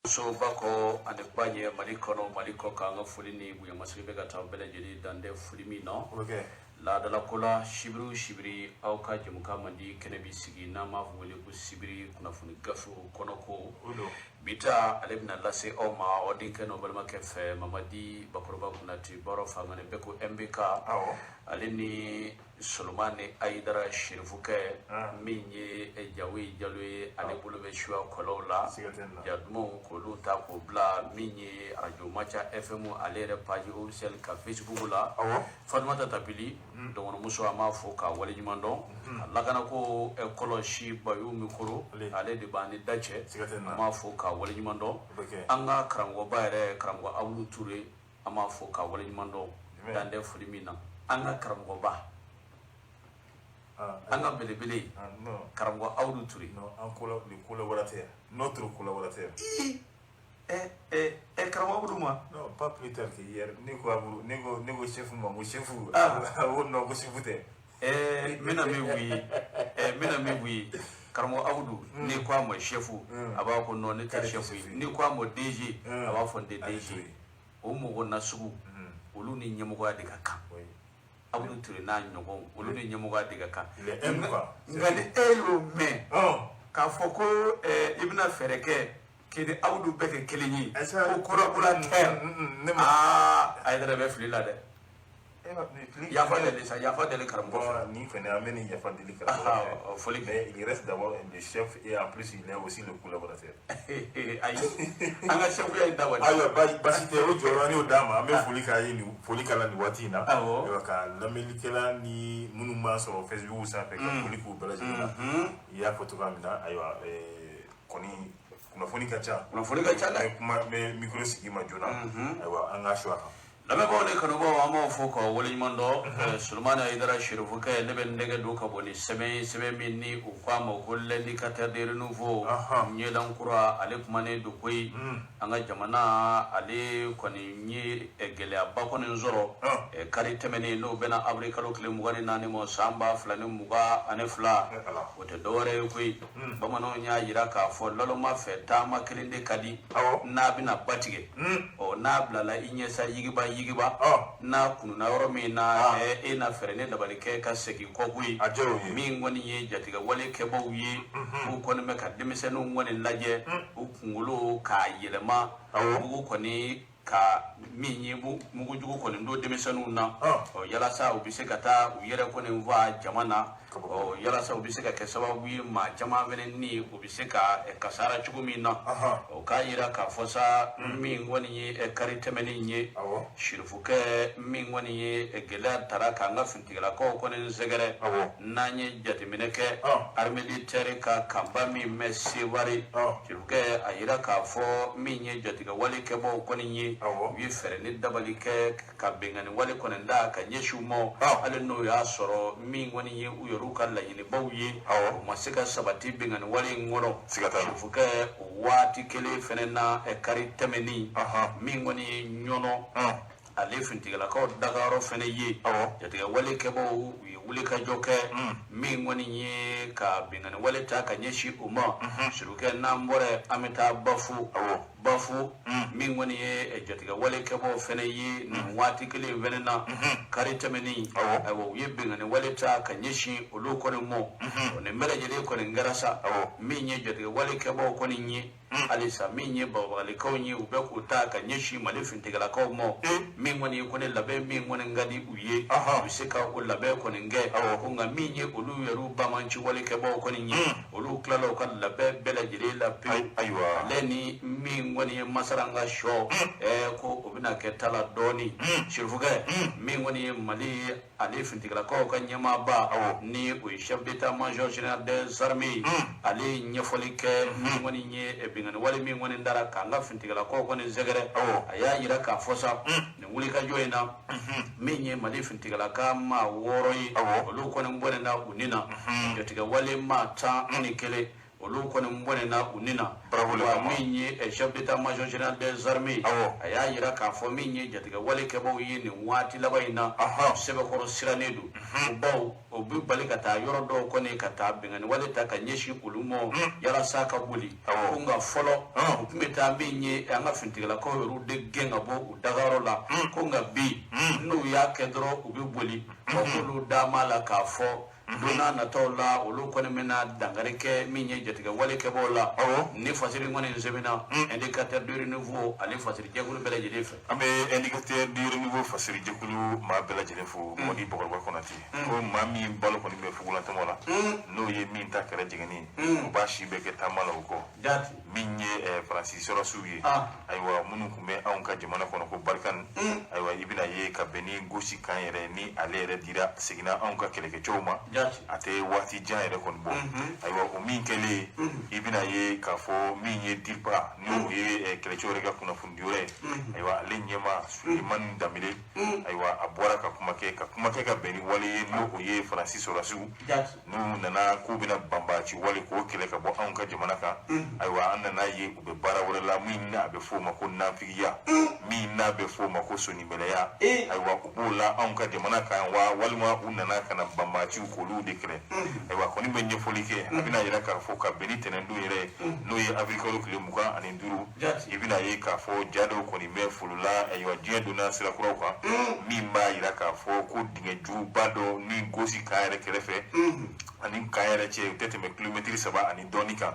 Soba kɔ ani ba ɲɛ, Mali kɔnɔ, Mali kɔ kan, an ka foli ni bonyamasigi bɛ ka taa bɛɛ lajɛlen dantɛ foli min na. O bɛ kɛ. Laadalako la, sibiri o sibiri, aw ka jɛmukan mandi kɛnɛ bɛ sigi n'an b'a fɔ wele ko sibiri kunnafoni gafew kɔnɔko. O don. Bi ta, ale bɛna lase aw ma aw denkɛ n'aw balimakɛ fɛ, Mamadi Bakɔrɔba Konate, baara fanga ni bɛɛ ko MBK. Ale ni Solomani Ayidara Serifukɛ, min ye Jawe Jalo ye, ale bolo bɛ suya kɔlɔw la. Siga tɛ nin na. Ja dumanw k'olu ta k'o bila min ye arajo Maca FM, ale yɛrɛ page officielle ka Facebook la. Fatumata Tapili dɔgɔnɔmuso, an b'a fo k'a waleɲuman dɔn. A lakanako kɔlɔsi Bayu Mikoro, ale de b'an ni da cɛ. Siga tɛ nin na. An b'a fo k'a waleɲuman dɔn. O bɛ kɛ. An ka karamɔgɔba yɛrɛ, karamɔgɔ Abudu Ture, an b'a fo k'a waleɲuman dɔn. Jumɛn? Dan tɛ foli min na, an ka karamɔgɔba, an ka belebele, Ah, non. karamɔgɔ Abudu Ture. Non, an les collaborateurs, notre collaborateur. Ɛ ɛ ɛ, karamɔgɔ Abudu ma. Non, pas plus tard que hier. Ne ko Abudu, ne ko chef ma, ko chef. Ah. O non, ko chef tɛ. N bɛna min f'i ye, n bɛna min f'i ye, karamɔgɔ Abudu, n'i ko a ma chef, a b'a ko non, ne tɛ K'ale tɛ chef ye. chef ye. N'i ko a ma DG, a b'a fɔ n tɛ Ale DG. t'o ye. O mɔgɔ nasugu, olu ni ɲɛmɔgɔya de ka kan. Abudu Ture n'a ɲɔgɔn, olu ni ɲɛmɔgɔya de ka kan. Il est humble, quoi. Nka ni e y'o mɛn k'a fɔ ko i bɛna fɛɛrɛ kɛ k'i ni Abudu bɛɛ kɛ kelen ye, ko collaborateur, Ne ma aa, a yɛrɛ bɛ fili la dɛ. E ma nin fili. Yafa deli sa, yafa deli karamɔgɔ fɛ. Bon, nin fɛnɛ, an bɛ nin yafa deli Ah, karamɔgɔ ah, fɛ. Foli kɛ. Mais il reste d'abord le chef et en plus il est aussi le collaborateur. Ayi, an ka chef ya in da wa. Ayiwa, basi tɛ, o jɔyɔrɔ an y'o d'a ma. An bɛ foli k'a ye nin foli k'a la nin waati in na. Ayiwa, ka lamɛnnikɛla ni minnu b'an sɔrɔ Facebook sanfɛ, ka foli k'u bɛɛ lajɛlen na. I y'a fɔ cogoya min na, ayiwa, kɔni kunnafoni ka ca. Kunnafoni ka ca dɛ. N bɛ kuma, n bɛ micro sigi ma joona. Ayiwa, an ka su a kan. Lamɛnbaaw ni kanubaaw, an b'aw fo k'aw waleɲuman dɔn. Solomani Ayidara Serifukɛ, ne bɛ n dɛgɛ don ka bɔ ni sɛbɛn ye, sɛbɛn min ni u k'a ma ko L'Indicateur de renouveau, ɲɛdan kura. Ale kumanen don koyi. An ka jamana, ale kɔni ye gɛlɛyaba kɔni sɔrɔ kari tɛmɛnen, n'o bɛna avril kalo tile 24 ma, san 2022. O tɛ dɔwɛrɛ ye koyi, bamananw y'a jira k'a fɔ laloma fɛ, taama kelen de ka di n'a bɛna ba tigɛ. Ɔ, n'a bilala i ɲɛ sa, yigiba yigiba, n'a kununa yɔrɔ min na, e na fɛɛrɛ ne dabali kɛ ka segin kɔ koyi. A diyara u ye. Min kɔni ye jatigɛ wale kɛbaw ye, u kɔni bɛ ka denmisɛnninw kɔni lajɛ, u kunkolo k'a yɛlɛma, mugu kɔni ka min ye mugujugu kɔni don denmisɛnninw na, ɔ, yalasa u bɛ se ka taa u yɛrɛ kɔni fa jama na, ɔ, yalasa u bɛ se ka kɛ sababu ye maa caman fɛnɛ ni u bɛ se ka kasara cogo min na. O k'a yira k'a fɔ sa, min kɔni ye kari tɛmɛnen ye, Sirifukɛ, min kɔni ye gɛlɛya tara k'an ka finitigilakaw kɔni sɛgɛrɛ, n'an ye jateminɛ kɛ armée de terre ka kanba min bɛ Seware, Sirifukɛ, a yira k'a fɔ min ye jatigɛ wale kɛbaw kɔni ye, u ye fɛɛrɛ ni dabali kɛ ka binkanni wale kɔni da ka ɲɛsin u ma. Hali n'o y'a sɔrɔ min kɔni ye u yɛrɛw ka laɲinibaw ye, o ma se ka sabati binkanni wale in kɔnɔ. Siga t'a la. Sirifukɛ, o waati kelen fɛnɛ na, kari tɛmɛnen, min kɔni ye Ɲɔnɔ, ale finitigilakaw dagayɔrɔ fɛnɛ ye, jatigɛ wale kɛbaw u ye wulikajɔ kɛ, min kɔni ye ka binkanni wale ta ka ɲɛsin u ma. Sirifukɛ, n'an bɔra, an bɛ taa Bafu. Bafu, min kɔni ye jatigɛ wale kɛbaw fɛnɛ ye, nin waati kelen in fɛnɛ na, kari tɛmɛnen, ayiwa, u ye binkanni wale ta ka ɲɛsin olu kɔni ma. O nin bɛɛ lajɛlen kɔni kɛra sa, min ye jatigɛ wale kɛbaw kɔni ye, halisa min ye bagabagalikaw ye, u bɛ k'u ta ka ɲɛsin Mali finitigilakaw ma. Min kɔni ye ko ne labɛn min kɔni ka di u ye, u bɛ se ka o labɛn kɔni kɛ ko, nka min ye olu yɛrɛw bamanci wale kɛbaw kɔni ye, olu tilala u ka labɛn bɛɛ lajɛlen la pewu. Ale ni min kɔni ye Masaranga sɔ, ko o bɛna kɛ ta la dɔɔni. Sirifukɛ, min kɔni ye Mali ale finitigilakaw ka ɲɛmaaba, ni o ye chef d'état major général des armées, ale ye ɲɛfɔli kɛ min kɔni ye binkanni wale min kɔni dara k'an ka finitigilakaw kɔni sɛgɛrɛ. A y'a yira k'a fɔ sa, nin wulikajɔ in na, min ye Mali finitigilaka maa 6 ye, olu kɔni bɔnɛna u ni na. Jatigɛ wale maa 11, Olu kɔni bɔnɛna u ni na. Wa min ye chef d'état major général des armées, a y'a jira k'a fɔ min ye jatigɛ wale kɛbaw ye nin waati laban in na, sɛbɛkɔrɔ sirannen don, bawo o bɛ bali ka taa yɔrɔ dɔw kɔni ka taa binkanni wale ta ka ɲɛsin olu ma yalasa ka boli. Ko nka fɔlɔ u tun bɛ taa min ye an ka finitigilakaw yɛrɛ de gɛn ka bɔ u dagayɔrɔ la, ko nka bi n'u y'a kɛ dɔrɔn u bɛ boli. Wa k'olu da b'a la k'a fɔ don n'a nataw la, olu kɔni bɛna dankari kɛ min ye jatigɛ wale kɛbaw la. Ni fasiri kɔni sɛbɛnna Indicateur du Renouveau ale fasiri jɛkulu bɛɛ lajɛlen fɛ. An bɛ Indicateur du Renouveau fasiri jɛkulu maa bɛɛ lajɛlen fo. Mɔdi Bakɔrɔba Kɔnatɛ ko maa min balo kɔni bɛ fugulatɔmɔ la, n'o ye min ta kɛra jɛngɛni ye, o b'a si bɛɛ kɛ taama la o kɔ. Min ye Faransi sɔrɔsiw ye, ayiwa, minnu tun bɛ anw ka jamana kɔnɔ ko Barkhane, ayiwa, i bɛna ye ka bɛn ni Gosi camp yɛrɛ ni ale yɛrɛ dira seginna anw ka kɛlɛkɛcɛw ma, a tɛ waati jan yɛrɛ kɔni bɔ. Ayiwa, o min kɛlen, i bɛna ye k'a fɔ min ye DIRPA, n'o ye kɛlɛcɛw yɛrɛ ka kunnafonidiyɔrɔ ye, ayiwa, ale ɲɛmaa Sulemani Danbele, ayiwa, a bɔra ka kuma kɛ ka bɛn ni wale ye, n'o o ye Faransi sɔrɔsiw n'u nana k'u bɛna banbaanci wale k'o kɛlɛ ka bɔ anw ka jamana kan. Ayiwa, an nana ye u bɛ baara wɛrɛ la min n'a bɛ f'o ma ko nafigiya, min n'a bɛ f'o ma ko sonibɛlɛya. Ayiwa, u b'o la anw ka jamana kan wa, walima u nana ka na banbaanciw k'olu de kɛlɛ. Ayiwa, kɔni bɛ ɲɛfɔli kɛ, a bɛna yira k'a fɔ ka bɛn ni tɛnɛndon yɛrɛ, n'o ye avril kalo tile 25, i bɛna ye k'a fɔ ja dɔw kɔni bɛ folola. Ayiwa, diɲɛ donna sira kuraw kan min b'a yira k'a fɔ ko dingɛ juguba dɔ ni Gosi camp yɛrɛ kɛrɛfɛ ani camp yɛrɛ cɛ, u tɛ tɛmɛ kilomɛtiri 3 ani dɔɔni kan.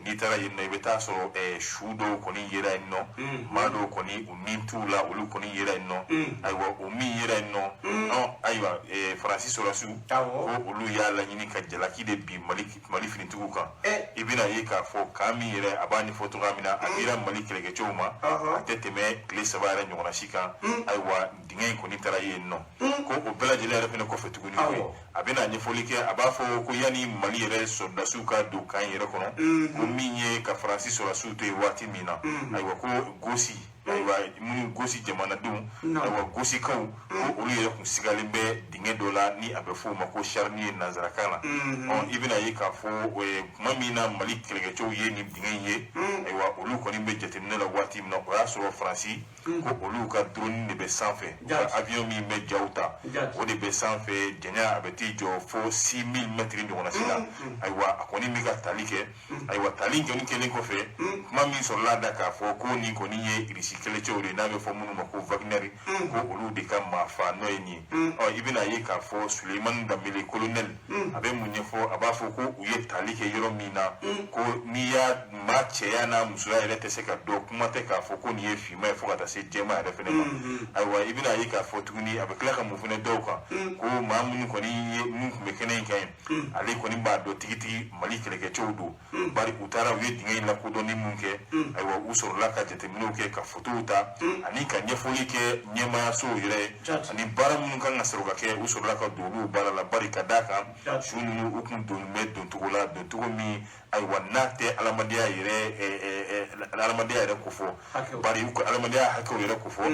N'i taara yen nɔ, i bɛ taa sɔrɔ su dɔw kɔni yera yen nɔ, maa dɔw kɔni u ni t'u la, olu kɔni yera yen nɔ. Ayiwa, o min yera yen nɔ, ayiwa, Faransi sɔrɔsiw ko olu y'a laɲini ka jalaki de bin Mali finitigiw kan. I bɛna ye k'a fɔ camp min yɛrɛ, a b'a ɲɛfɔ cogoya min na, a dira Mali kɛlɛkɛcɛw ma, a tɛ tɛmɛ tile 3 yɛrɛ ɲɔgɔnna si kan. Ayiwa, dingɛ in kɔni taara yen nɔ. Ko o bɛɛ lajɛlen yɛrɛ fɛnɛ kɔfɛ tuguni koyi, a bɛna ɲɛfɔli kɛ, a b'a fɔ ko yanni Mali yɛrɛ sɔrɔdasiw ka don camp yɛrɛ kɔnɔ, ko min ye ka Faransi sɔrɔdasiw to yen waati min na, ayiwa, ko Gosi, ayiwa, minnu Gosi jamanadenw, ayiwa, Gosikaw, ko olu yɛrɛ kun sigalen bɛ dingɛ dɔ la ni a bɛ f'o ma ko charnier nanzarakan na. Ɔ, i bɛna ye k'a fɔ tuma min na Mali kɛlɛkɛcɛw ye nin dingɛ in ye, ayiwa, olu kɔni bɛ jateminɛ la waati min na, o y'a sɔrɔ Faransi ko olu ka drone de bɛ sanfɛ, u ka avion min bɛ jaw ta, o de bɛ sanfɛ. Janya a bɛ t'i jɔ fo 6000 mètres ɲɔgɔnna si la. Ayiwa, a kɔni bɛ ka tali kɛ. Ayiwa, tali kɔni kɛlen kɔfɛ, kuma min sɔrɔla da k'a fɔ ko nin kɔni ye Irisi kɛlɛcɛw de ye, n'a bɛ fɔ minnu ma ko Wagner, ko olu de ka maafa n'o ye nin ye. Ɔ, i bɛna ye k'a fɔ Sulemani Danbele colonel, a bɛ mun ɲɛfɔ? A b'a fɔ ko u ye tali kɛ yɔrɔ min na, ko n'i y'a maa cɛya n'a musoya yɛrɛ tɛ se ka dɔn, kuma tɛ k'a fɔ ko nin ye finma ye fo ka taa se jɛma yɛrɛ fɛnɛ ma. Ayiwa, i bɛna ye k'a fɔ tuguni, a bɛ tila ka mun fɛnɛ dɔw kan, ko maa minnu kɔni ye minnu tun bɛ kɛnɛ in kan yen, ale kɔni b'a dɔn tigitigi Mali kɛlɛkɛcɛw don, bari u taara u ye dingɛ in lakodɔnni mun kɛ. Ayiwa, u sɔrɔla ka jateminɛw kɛ, ka fotow ta ani ka ɲɛfɔli kɛ ɲɛmaayasow yɛrɛ ye, ani baara minnu kan ka sɔrɔ ka kɛ, u sɔrɔla ka don olu baara la, bari ka d'a kan su ninnu u kun donnen bɛ doncogo la, doncogo min, ayiwa, n'a tɛ adamadenya yɛrɛ kofɔ, bari u ka adamadenya hakɛw yɛrɛ kofɔ.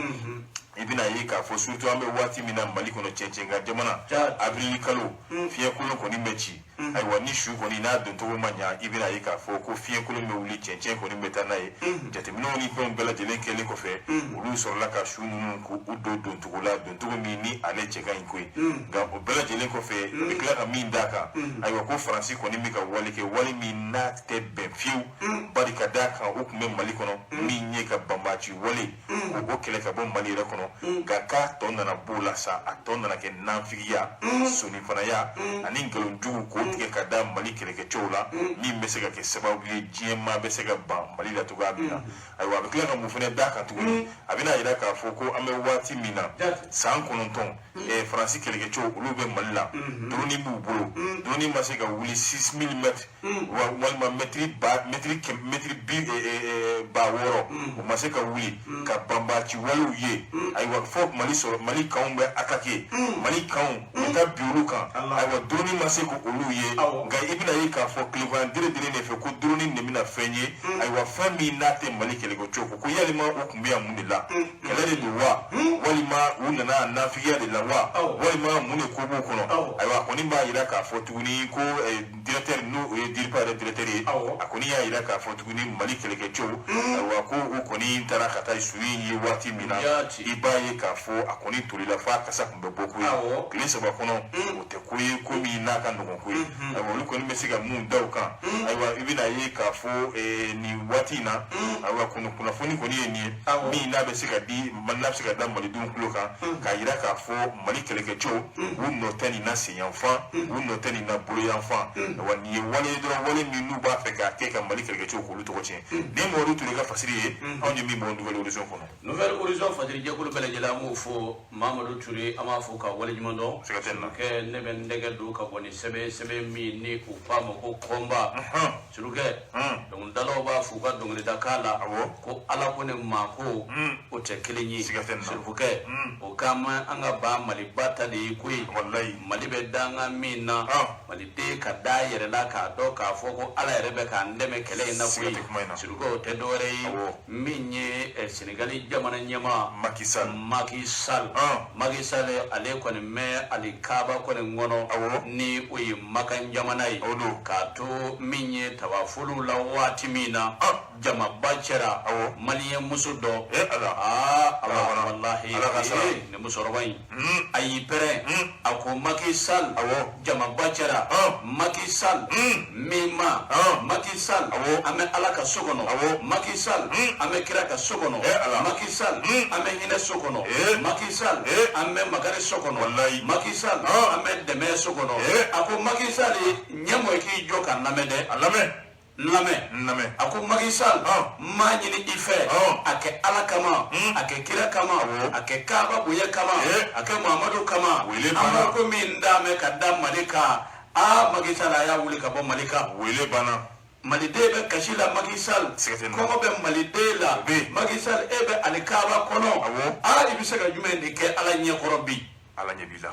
I bɛna ye k'a fɔ surtout an bɛ waati min na Mali kɔnɔ, cɛncɛn jamana, avril kalo fiɲɛkolon kɔni bɛ ci. Ayiwa, ni su kɔni n'a doncogo ma ɲa, i bɛna ye k'a fɔ ko fiɲɛkolon bɛ wuli, cɛncɛn kɔni bɛ taa n'a ye. Jateminɛw ni fɛnw bɛɛ lajɛlen kɛlen kɔfɛ, olu sɔrɔla ka su ninnu k'u don doncogo la, doncogo min ni ale cɛ ka ɲi koyi. Nka o bɛɛ lajɛlen kɔfɛ, u bɛ tila ka min d'a kan, ayiwa, ko Faransi kɔni bɛ ka wale kɛ, wale min n'a tɛ bɛn fiyewu, bari ka d'a kan o tun bɛ Mali kɔnɔ min ye ka banbaanci wale k'o kɛlɛ ka bɔ Mali yɛrɛ kɔnɔ. Nka k'a tɔ nana b'o la sa, a tɔ nana kɛ nafigiya, sonifanaya ani nkalonjugu k'o tigɛ ka da Mali kɛlɛkɛcɛw la, min bɛ se ka kɛ sababu ye diɲɛ maa bɛ se ka ban Mali la cogoya min na. Ayiwa, a bɛ tila ka mun fana d'a kan tuguni? A bɛna yira k'a fɔ ko an bɛ waati min na, san 9, Faransi kɛlɛkɛcɛw olu bɛ Mali la, drone b'u bolo, drone ma se ka wuli 6000 mètres walima mɛtiri ba mɛtiri mɛtiri bi 6000, o ma se ka wuli. wuli ka banbaanci walew ye, ayiwa, fo Mali sɔrɔ, Mali kanw bɛ attaquer, Mali kanw u bɛ taa bin olu kan. Ayiwa, drone ma se k'olu ye, nka i bɛna ye k'a fɔ tilegan dere dere de fɛ ko drone de bɛna fɛn ye, ayiwa, fɛn min n'a tɛ Mali kɛlɛkɛcɛw ko yalima u tun bɛ yan mun de la? Kɛlɛ de don wa, walima u nana nafigiya de la wa, walima mun de ko b'u kɔnɔ? Ayiwa, a kɔni b'a jira k'a fɔ tuguni ko directeur, n'o ye DIRPA yɛrɛ directeur ye, a kɔni y'a jira k'a fɔ tuguni Mali kɛlɛkɛcɛw, ayiwa, ko u kɔni taara ka taa su in ye waati min na, i b'a ye k'a fɔ a kɔni tolila f'a kasa tun bɛ bɔ ko ye tile 3 kɔnɔ. O tɛ ko ye ko min n'a ka nɔgɔn ko ye. Ayiwa, olu kɔni bɛ se ka mun da u kan? Ayiwa, i bɛna ye k'a fɔ nin waati in na, ayiwa, kunnafoni kɔni ye nin ye min n'a bɛ se ka di, n'a bɛ se ka da malidenw tulo kan, k'a jira k'a fɔ Mali kɛlɛkɛcɛw, u nɔ tɛ nin na senyanfan, u nɔ tɛ nin na boloyanfan. Wa nin ye wale ye dɔrɔn, wale min n'u b'a fɛ k'a kɛ ka Mali kɛlɛkɛcɛw k'olu tɔgɔ tiɲɛ. Nin ye Mamadu Ture ka fasiri ye, anw ye min bɔ Nouvelle Horizon kɔnɔ. Nouvelle Horizon fasiri jɛkulu bɛɛ lajɛlen, an b'o fo. Mamadu Ture, an b'a fo ka waleɲuman dɔn. Siga tɛ nin na. Surukɛ, ne bɛ n tɛgɛ don ka bɔ ni sɛbɛn, sɛbɛn min ni u k'a ma ko Combat. Surukɛ, dɔnkilidalaw b'a fɔ u ka dɔnkilida kan la ko Ala ko ni maa ko o tɛ kelen ye. Siga tɛ nin na. Surukɛ, o k'an ma an ka ban Maliba ta de ye koyi. Mali bɛ danga min na, Maliden ka da a yɛrɛ la k'a dɔn k'a fɔ ko Ala yɛrɛ bɛ k'an dɛmɛ kɛlɛ in na Siga koyi. tɛ kuma in na. Surukɛ, o tɛ dɔwɛrɛ ye, min ye Senegali jamana ɲɛmaa Macky Sall. Macky Sall. Macky Sall, ale kɔni bɛ alikaba kɔni kɔnɔ, ni o ye Makan jamana ye. O don. K'a to min ye tabafoliw la waati min na, jamaba cɛra, maliyɛn muso dɔ. Eh Ala. Aa Ala, Ala kɔnɔ. walahi. Ala ka sara. Ee, nin musokɔrɔba in, a y'i pɛrɛn, a ko Macky Sall, jamaba cɛra, Macky Sall min ma, Macky Sall, an bɛ Ala ka so kɔnɔ, Macky Sall, an bɛ kira ka so kɔnɔ, Eh Ala. Macky Sall, an bɛ hinɛ so kɔnɔ, Macky Sall, an bɛ makari so kɔnɔ, Macky Sall, an bɛ dɛmɛ so kɔnɔ. A ko Macky Sall, ɲɛmɔgɔ, i k'i jɔ ka n lamɛn dɛ. A lamɛn. N lamɛn. N lamɛn. A ko Macky Sall, n b'a ɲini i fɛ, a kɛ Ala kama, a kɛ kira kama, a kɛ Kaaba bonya kama, a kɛ Muhamadu kama. Wele An banna. ko min d'a mɛn ka da Mali kan, aa Macky Sall, a y'a wuli ka bɔ Mali kan. Wele banna. Maliden bɛ kasi la, Macky Sall. Siga tɛ nin na. Kɔngɔ bɛ maliden la. O bɛ yen. Macky Sall, e bɛ alikaba kɔnɔ. Aa, i bɛ se ka jumɛn de kɛ Ala ɲɛkɔrɔ bi? Ala ɲɛ b'i la.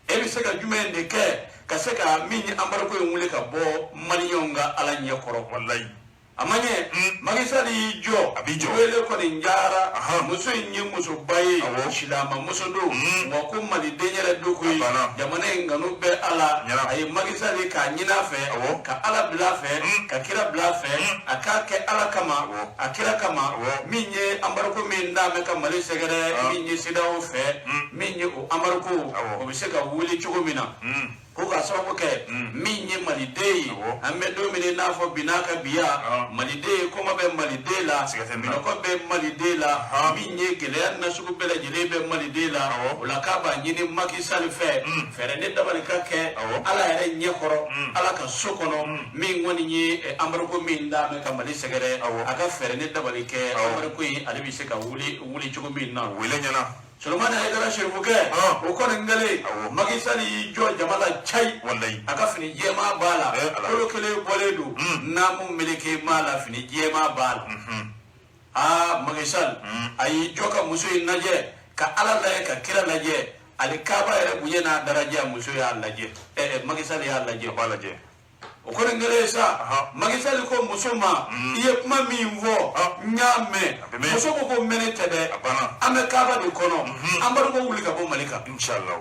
E bɛ se ka jumɛn de kɛ ka se ka min ye embargo in wuli ka bɔ maliyɛnw ka Ala ɲɛkɔrɔ? A ma ɲɛ, Macky Sall y'i jɔ. A b'i jɔ. Wele kɔni diyara muso in ye, musoba ye, silama muso don, wa ko maliden yɛrɛ don koyi. A banna. Jamana in kanu bɛ a la. Ɲɛna. A ye Macky Sall k'a ɲini a fɛ, ka Ala bila a fɛ, ka kira bila a fɛ, a k'a kɛ Ala kama, a kira kama. Min ye embargo min d'a mɛn ka Mali sɛgɛrɛ, min ye CEDEAO fɛ, min ye o embargo, o bɛ se ka wuli cogo min na, ko ka sababu kɛ min ye maliden ye. An bɛ don min na i n'a fɔ bi n'a ka biya, maliden ye, kɔngɔ bɛ maliden la, Siga tɛ nin na. minɔgɔ bɛ maliden la, min ye gɛlɛya nasugu bɛɛ lajɛlen bɛ maliden la. O la k'a b'a ɲini Macky Sall fɛ, fɛɛrɛ ni dabali ka kɛ Ala yɛrɛ ɲɛkɔrɔ, Ala ka so kɔnɔ, min kɔni ye embargo min d'a mɛn ka Mali sɛgɛrɛ, a ka fɛɛrɛ ni dabali kɛ, embargo in ale bɛ se ka wuli wuli cogo min na. Wele ɲɛna. Solomani Hayidara Serifukɛ, o kɔni kɛlen, Macky Sall y'i jɔ jama la cayi. A ka fini jɛman b'a la, Eh, Ala. kolo kelen bɔlen don, naamu meleke b'a la, fini jɛman b'a la. Aa Macky Sall, a y'i jɔ ka muso in lajɛ, ka Ala lajɛ, ka kira lajɛ, ale Kaaba yɛrɛ bonya n'a daraja. Muso y'a lajɛ, Macky Sall y'a lajɛ. A b'a lajɛ. O kɔni kɛlen sa, Macky Sall ko muso ma, i ye kuma min fɔ, n y'a mɛn. A bɛ mɛn. Muso ko mɛnɛ tɛ dɛ. A banna. An bɛ Kaaba de kɔnɔ, embargo wuli ka bɔ Mali kan. Inshallah.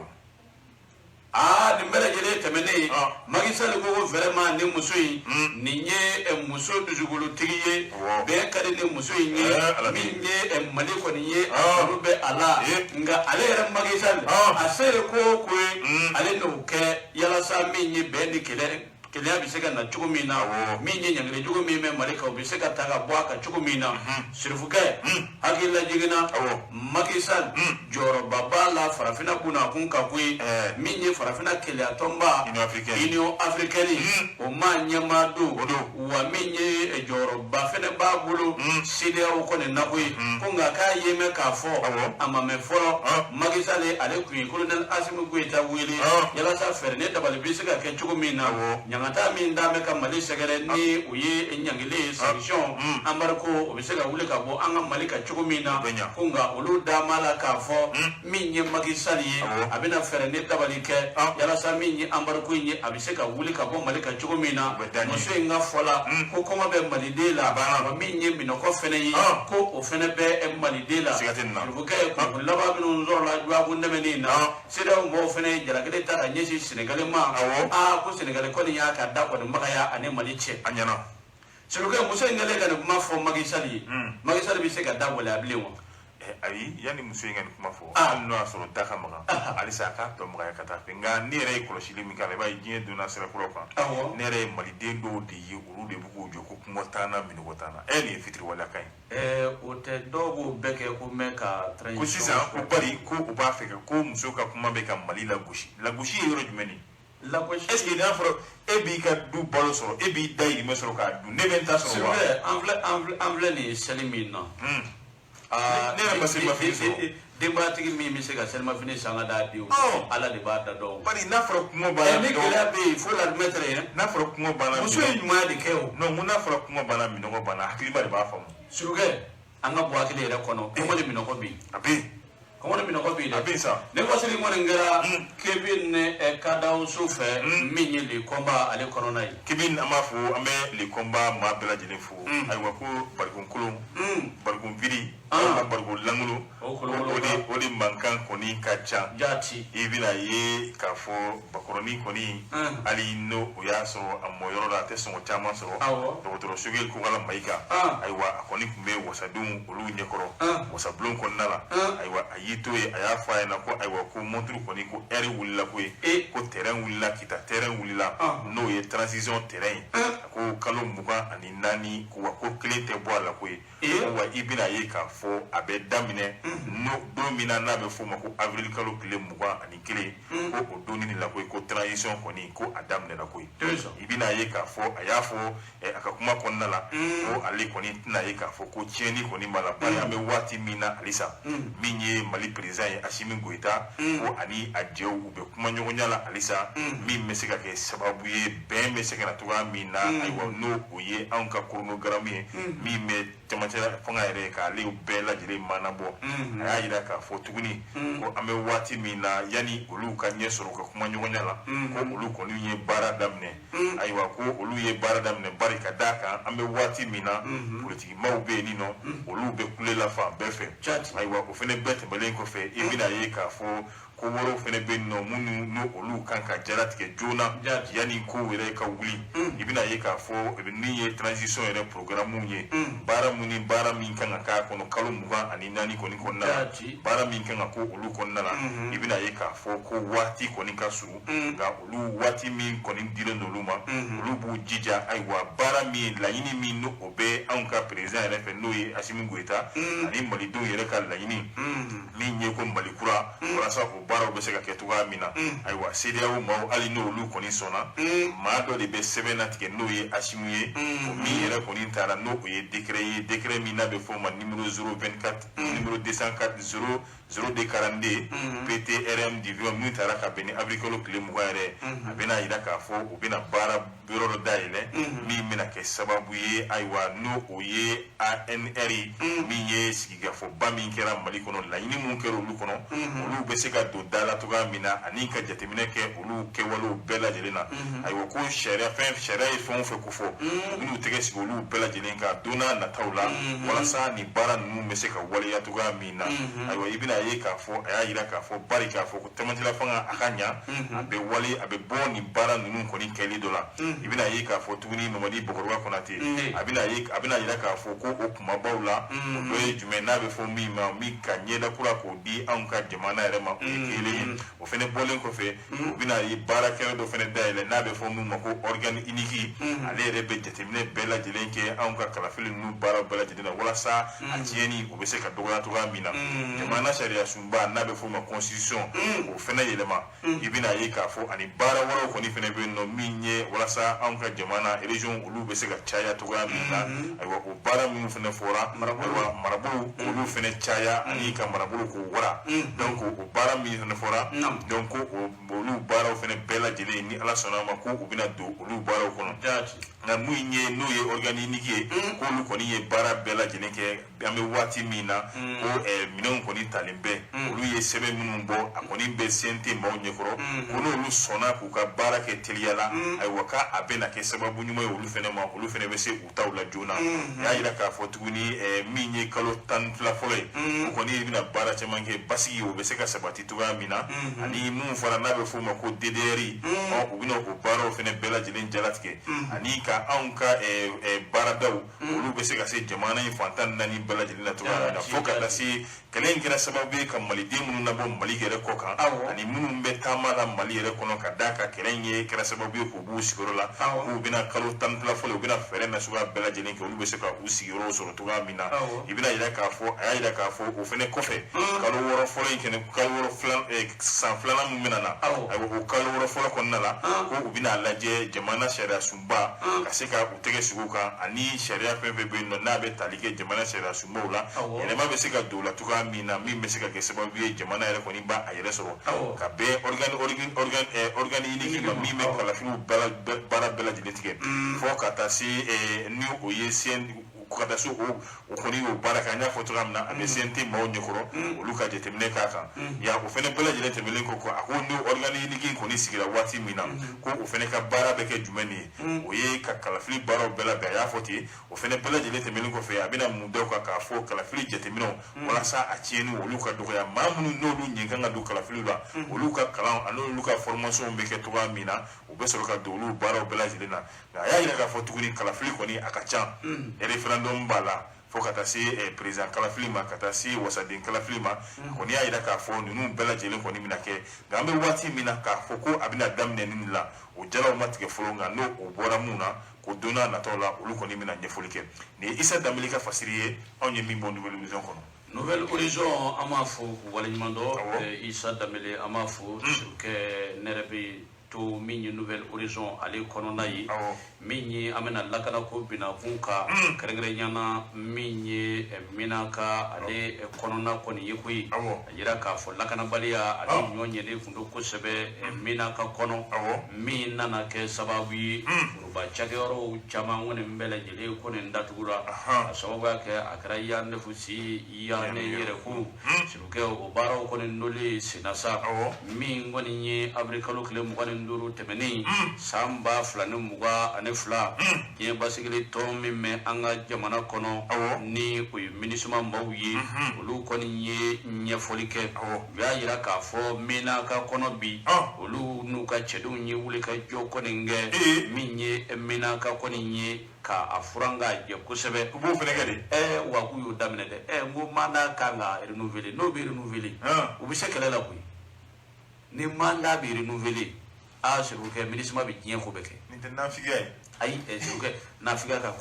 Aa, nin bɛɛ lajɛlen tɛmɛnen, Macky Sall ko vraiment, nin muso in, nin ye muso dusukolotigi ye. Bɛn ka di ni muso in ye. Eh, Ala. Min ye Mali kɔni ye, a kanu bɛ a la. Nka ale yɛrɛ Macky Sall, a se ye ko o ko ye, ale n'o kɛ yalasa min ye bɛn ni kɛlɛ kelenya bɛ se ka na cogo min na, min ye ɲangili jugu min bɛ Mali kan, o bɛ se ka ta ka bɔ a kan cogo min na. Sirifukɛ, hakili lajiginna, Macky Sall jɔyɔrɔba b'a la farafinna kunna kun ka koyi. Min ye farafinna kelenya tɔnba, Union africaine. Union africaine, o maa ɲɛmaa don. O don. Wa min ye jɔyɔrɔba fɛnɛ b'a bolo CEDEAO kɔni na koyi. Ko nka k'a ye mɛn k'a fɔ, a ma mɛn fɔlɔ, Macky Sall ale tun ye colonel Assimi Goïta wele yalasa fɛɛrɛ ni dabali bɛ se ka kɛ cogo min na, ɲangata min d'a bɛ ka Mali sɛgɛrɛ, ni o ye ɲangili ye, sanction, embargo, o bɛ se ka wuli ka bɔ an ka Mali kan cogo cogo min na, ko nka olu da b'a la k'a fɔ min ye Macky Sall ye, a bɛna fɛɛrɛ ni dabali kɛ yalasa min ye embargo in ye, a bɛ se ka wuli ka bɔ Mali kan cogo min na. Muso in ka fɔ la ko kɔngɔ bɛ Maliden la, wa min ye minɔgɔ fɛnɛ ye, ko o fɛnɛ bɛ Maliden la. Surukɛ, kunnafoni laban minnu sɔrɔla dɔgɔkun tɛmɛnen in na, CEDEAO mɔgɔw fɛnɛ ye jalakili ta ka ɲɛsin Senegali ma. Aa, ko Senegali kɔni y'a ka da kɔni magaya ani Mali cɛ. A ɲɛna. Surukɛ, muso in kɛlen ka nin kuma fɔ Macky Sall ye, Macky Sall bɛ se ka da gɛlɛya bilen wa? Ayi, yanni muso in ka nin kuma fɔ, hali n'o y'a sɔrɔ da ka magan halisa, a k'a tɔ magaya ka taa fɛ. Nka ne yɛrɛ ye kɔlɔsili min k'a la, i b'a ye diɲɛ donna sira kuraw kan. Ne yɛrɛ ye maliden dɔw de ye, olu de bɛ k'u jɔ ko kɔngɔ t'an na, minɔgɔ t'an na. Nin ye fitiriwaleya kan ye. O tɛ, dɔw b'o bɛɛ kɛ ko mɛ ka ko sisan ko bari ko u b'a fɛ ko muso ka kuma bɛ ka Mali lagosi. Lagosi ye yɔrɔ jumɛn de ye? Lagosi. Est ce que n'a fɔra e b'i ka du balo sɔrɔ, e b'i dayirimɛ sɔrɔ k'a dun, ne bɛ n ta sɔrɔ wa? An filɛ nin ye seli min na. Ne yɛrɛ ma selimafini sɔrɔ. Denbayatigi min bɛ se ka selimafini san ka d'a denw, Ala de b'a da dɔn. Bari n'a fɔra kɔngɔ banna, ni gɛlɛya bɛ yen, il faut l'admettre hein. N'a fɔra kɔngɔ banna, muso ye ɲumanya de kɛ o. Non, n ko n'a fɔra kɔngɔ banna, minɔgɔ banna, hakilima de b'a faamu. Surukɛ, an ka bɔ hakili yɛrɛ kɔnɔ, kɔngɔ ni minɔgɔ bɛ yen. A bɛ yen. Kɔngɔ ni minɔgɔ bɛ yen dɛ. A bɛ yen sa. Ne kɔsigi kɔni kɛra Kebin ni Kadawusu fɛ, min ye le combat ale kɔnɔna ye. Kebin, an b'a fɔ, an bɛ le combat maa bɛɛ lajɛlen fo. Ayiwa, ko barikon kolon, barikon vide, walima barikon lankolon, o de mankan kɔni ka ca. Jaati. I bɛna ye k'a fɔ bakɔrɔnin kɔni, hali n'o o y'a sɔrɔ a mɔyɔrɔ la, a tɛ sɔngɔ caman sɔrɔ. Dɔgɔtɔrɔ Sogɛli Kokala Mayiga, ayiwa, a kɔni tun bɛ wasadenw olu ɲɛkɔrɔ wasabulon kɔnɔna la. Ayiwa, a y'i to yen, a y'a fɔ a ɲɛna ko ayiwa, ko montre kɔni, ko heure wulila, ko ye ko terrain wulila, Kita terrain wulila, n'o ye transition terrain ye. A ko kalo 24, wa ko kelen tɛ bɔ a la ko ye. Wa i bɛna ye k'a fɔ a bɛ daminɛ n'o don min na, n'a bɛ f'o ma ko avril kalo tile 21, ko o don de la ko ko transition kɔni, ko a daminɛna ko ye. I bɛna ye k'a fɔ a y'a fɔ a ka kuma kɔnɔna la ko ale kɔni tɛna ye k'a fɔ ko tiɲɛni kɔni b'a la, bari an bɛ waati min na halisa, min ye Mali président ye, Asimi Goyita, ko ani a jɛw u bɛ kuma ɲɔgɔnya la halisa, min bɛ se ka kɛ sababu ye bɛn bɛ se ka na cogoya min na. Ayiwa, n'o o ye anw ka chronogramme ye, min bɛ camancɛ fanga yɛrɛ k'ale bɛɛ lajɛlen manabɔ. A y'a jira k'a fɔ tuguni ko an bɛ waati min na, yanni olu ka ɲɛ sɔrɔ u ka kuma ɲɔgɔnya la, ko olu kɔni ye baara daminɛ. Ayiwa, ko olu ye baara daminɛ, bari ka d'a kan an bɛ waati min na, politikimaw bɛ yen nɔ, olu bɛ kule la fan bɛɛ fɛ. Ayiwa, o fana bɛɛ tɛmɛnen kɔfɛ, i bɛna ye k'a fɔ ko wɛrɛw fana bɛ yen nɔ minnu n'o olu kan ka jaratigɛ joona yanni kow yɛrɛ ka wuli. I bɛna ye k'a fɔ min ye transition yɛrɛ programme ye, baara mun ni baara min kan ka k'a kɔnɔ kalo 24 kɔni kɔnɔna la, baara min kan ka ko olu kɔnɔna la, i bɛna ye k'a fɔ ko waati kɔni ka surun. Nka olu waati min kɔni dilen don olu ma, olu b'u jija. Ayiwa, baara min, laɲini min n'o o bɛ anw ka président yɛrɛ fɛ, n'o ye Asimi Goyita, ani malidenw yɛrɛ ka laɲini min ye ko Mali kura, walasa o baaraw bɛ se ka kɛ cogoya min na. Ayiwa, CEDEAO maaw, hali n'olu kɔni sɔnna, maa dɔ de bɛ sɛbɛn natigɛ, n'o ye Asimi ye, o min yɛrɛ kɔni taara n'o o ye décret ye, décret min n'a bɛ f'o ma numéro 024, numéro 204 0 0242 PTRM division, min taara ka bɛn ni avril kalo tile 20 yɛrɛ. A bɛna yira k'a fɔ u bɛna baara yɔrɔ dɔ dayɛlɛ min bɛna kɛ sababu ye, ayiwa, n'o o ye ANR, min ye sigikafɔba min kɛra Mali kɔnɔ, laɲini mun kɛra olu kɔnɔ, olu bɛ se ka don da la cogoya min na, ani ka jateminɛ kɛ olu kɛwalew bɛɛ lajɛlen na. Ayiwa, ko sariya fɛn sariya ye fɛn o fɛn ko fɔ, u bɛn'u tɛgɛ sigi olu bɛɛ lajɛlen kan don n'a nataw la, walasa nin baara ninnu bɛ se ka waleya cogoya min na. Ayiwa, i bɛna ye k'a fɔ a y'a yira k'a fɔ, bari k'a fɔ ko cɛmancɛla fanga a ka ɲa, a bɛ wale, a bɛ bɔ nin baara ninnu kɔni kɛli dɔ la. I bɛna ye k'a fɔ tuguni, Mamadi Bɔkɔrɔba Konate, a bɛna ye, a bɛna yira k'a fɔ ko o kumabaw la, o dɔ ye jumɛn n'a bɛ fɔ min ma, min ka ɲɛda kura k'o di anw ka jamana yɛrɛ ma, o ye kelen ye. O fɛnɛ bɔlen kɔfɛ, u bɛna ye baarakɛyɔrɔ dɔ fɛnɛ dayɛlɛ n'a bɛ fɔ min ma ko organe unique. Ale yɛrɛ bɛ jateminɛ bɛɛ lajɛlen kɛ anw ka kalafili ninnu baaraw bɛɛ lajɛlen na, walasa a tiɲɛni o bɛ se ka dɔgɔya cogoya min na. Jamana sariya sunba n'a bɛ f'o ma constitution, o fɛnɛ yɛlɛma. I bɛna ye k'a fɔ ani baara wɛrɛw kɔni fɛnɛ bɛ yen nɔ min ye walasa anw ka jamana région olu bɛ se ka caya cogoya min na. Ayiwa, o baara minnu fɛnɛ fɔra, ayiwa, marabolo olu fɛnɛ caya ani ka marabolo k'o wara. Donc o baara min fɛnɛ fɔra, donc olu baaraw fɛnɛ bɛɛ lajɛlen, ni Ala sɔnna a ma, ko u bɛna don olu baaraw kɔnɔ. Nka min ye n'o ye organe unique ye, k'olu kɔni ye baara bɛɛ lajɛlen kɛ. An bɛ waati min na, ko minɛnw kɔni talen bɛ, olu ye sɛbɛn minnu bɔ, a kɔni bɛ CNT maaw ɲɛkɔrɔ, ko n'olu sɔnna k'u ka baara kɛ teliya la, ayiwa, k'a bɛna kɛ sababu ɲuman ye olu fana ma, olu fana bɛ se u taw la joona. A y'a jira k'a fɔ tuguni, min ye kalo 12 fɔlɔ ye, o kɔni bɛna baara caman kɛ, basigi o bɛ se ka sabati cogoya min na, ani mun fana n'a bɛ f'o ma ko DDR, u bɛna o baaraw fana bɛɛ lajɛlen jalatigɛ, ani ka anw ka baaradaw, olu bɛ se ka se jamana in fan 14 bɛɛ lajɛlen na cogoya min na, fo ka taa se kɛlɛ in kɛra sababu ye ka maliden minnu nabɔ Mali yɛrɛ kɔ kan, ani minnu bɛ taama la Mali yɛrɛ kɔnɔ, ka d'a kan kɛlɛ in ye kɛra sababu ye k'u b'u sigiyɔrɔ la, k'u bɛna kalo 12 fɔlɔ, u bɛna fɛɛrɛ nasuguya bɛɛ lajɛlen kɛ, olu bɛ se ka u sigiyɔrɔw sɔrɔ cogoya min na. I bɛna jira k'a fɔ, a y'a jira k'a fɔ o fana kɔfɛ, kalo 6 fɔlɔ in kɛnɛ, kalo 6 filan, san filanan min bɛna na, ayiwa, o kalo 6 fɔlɔ kɔnɔna la, ko u bɛna lajɛ jamana sariya sunba ka se ka u tɛgɛ sigi o kan, ani sariya fɛn fɛn bɛ yen nɔ n'a bɛ tali kɛ jamana sariya sunbaw la, yɛlɛma bɛ se ka don o la cogoya min na, min bɛ se ka kɛ sababu ye jamana yɛrɛ kɔni b'a a yɛrɛ sɔrɔ, ka bɛn organe unique ma min bɛ kalafiliw baara bɛɛ lajɛlen tigɛ, fo ka taa se ni o ye sen ka taa se o kɔni y'o baara kɛ. An y'a fɔ cogoya min na, a bɛ CNT maaw ɲɛkɔrɔ, olu ka jateminɛ k'a kan ya. O fana bɛɛ lajɛlen tɛmɛnen kɔ, a ko ni organe unique in kɔni sigira waati min na, ko o fana ka baara bɛ kɛ jumɛn de ye? O ye ka kalafili baaraw bɛɛ labɛn. A y'a fɔ ten, o fana bɛɛ lajɛlen tɛmɛnen kɔfɛ, a bɛna mun da o kan k'a fɔ kalafili jateminɛw, walasa a tiɲɛni olu ka dɔgɔya, maa minnu n'olu ɲɛ kan ka don kalafiliw la, olu ka kalan ani olu ka formation bɛ kɛ cogoya min na, u bɛ sɔrɔ ka don olu baaraw bɛɛ lajɛlen na. Nka a y'a jira k'a fɔ tuguni, kalafili kɔni a ka ca, référendum b'a la, fo ka taa se président kalafili ma, ka taa se wasaden kalafili ma. Kɔni y'a jira k'a fɔ ninnu bɛɛ lajɛlen kɔni bɛna kɛ. Nka an bɛ waati min na, k'a fɔ ko a bɛna daminɛ nin la, o jalaw ma tigɛ fɔlɔ. Nka n'o o bɔra mun na, ko don n'a nataw la, olu kɔni bɛna ɲɛfɔli kɛ. Nin ye Isa Danbele ka fasiri ye, anw ye min bɔ Nouvelle Horizon kɔnɔ. Nouvelle Horizon, an b'a fo k'u waleɲuman dɔn. Isa Danbele, an b'a fo. Ne yɛrɛ bɛ to min ye Nouvelle Horizon ale kɔnɔna ye, min ye an bɛna lakanako binakun kan, kɛrɛnkɛrɛnya na min ye Menaka ale kɔnɔna kɔni ye koyi. A yira k'a fɔ lakanabaliya ale ɲɔ ɲɛlen tun don kosɛbɛ Menaka kɔnɔ, min nana kɛ sababu ye foroba cakɛyɔrɔw caman kɔni bɛɛ lajɛlen kɔni datugura, a sababuya kɛ a kɛra yan si yan ne yɛrɛ ko kɛ o baaraw kɔni nɔlen senna sa. Min kɔni ye avril kalo tile 25 tɛmɛnen san 2022, diɲɛ basigili tɔn min bɛ an ka jamana kɔnɔ, ni o ye MINUSMA maaw ye, olu kɔni ye ɲɛfɔli kɛ. U y'a yira k'a fɔ Menaka kɔnɔ bi, olu n'u ka cɛdenw ye wuli ka jɔ kɔni kɛ min ye Menaka kɔni ye, ka a furan k'a jɛ kosɛbɛ. U b'o fana kɛ de. Wa k'u y'o daminɛ dɛ. N ko mandat kan ka renouveler, n'o bɛ renouveler, u bɛ se kɛlɛ la koyi. Ni mandat bɛ renouveler, aa Serifukɛ, MINUSMA bɛ diɲɛ ko bɛɛ kɛ. Nin tɛ nafigiya ye. Ayi, Serifukɛ, nafigiya ka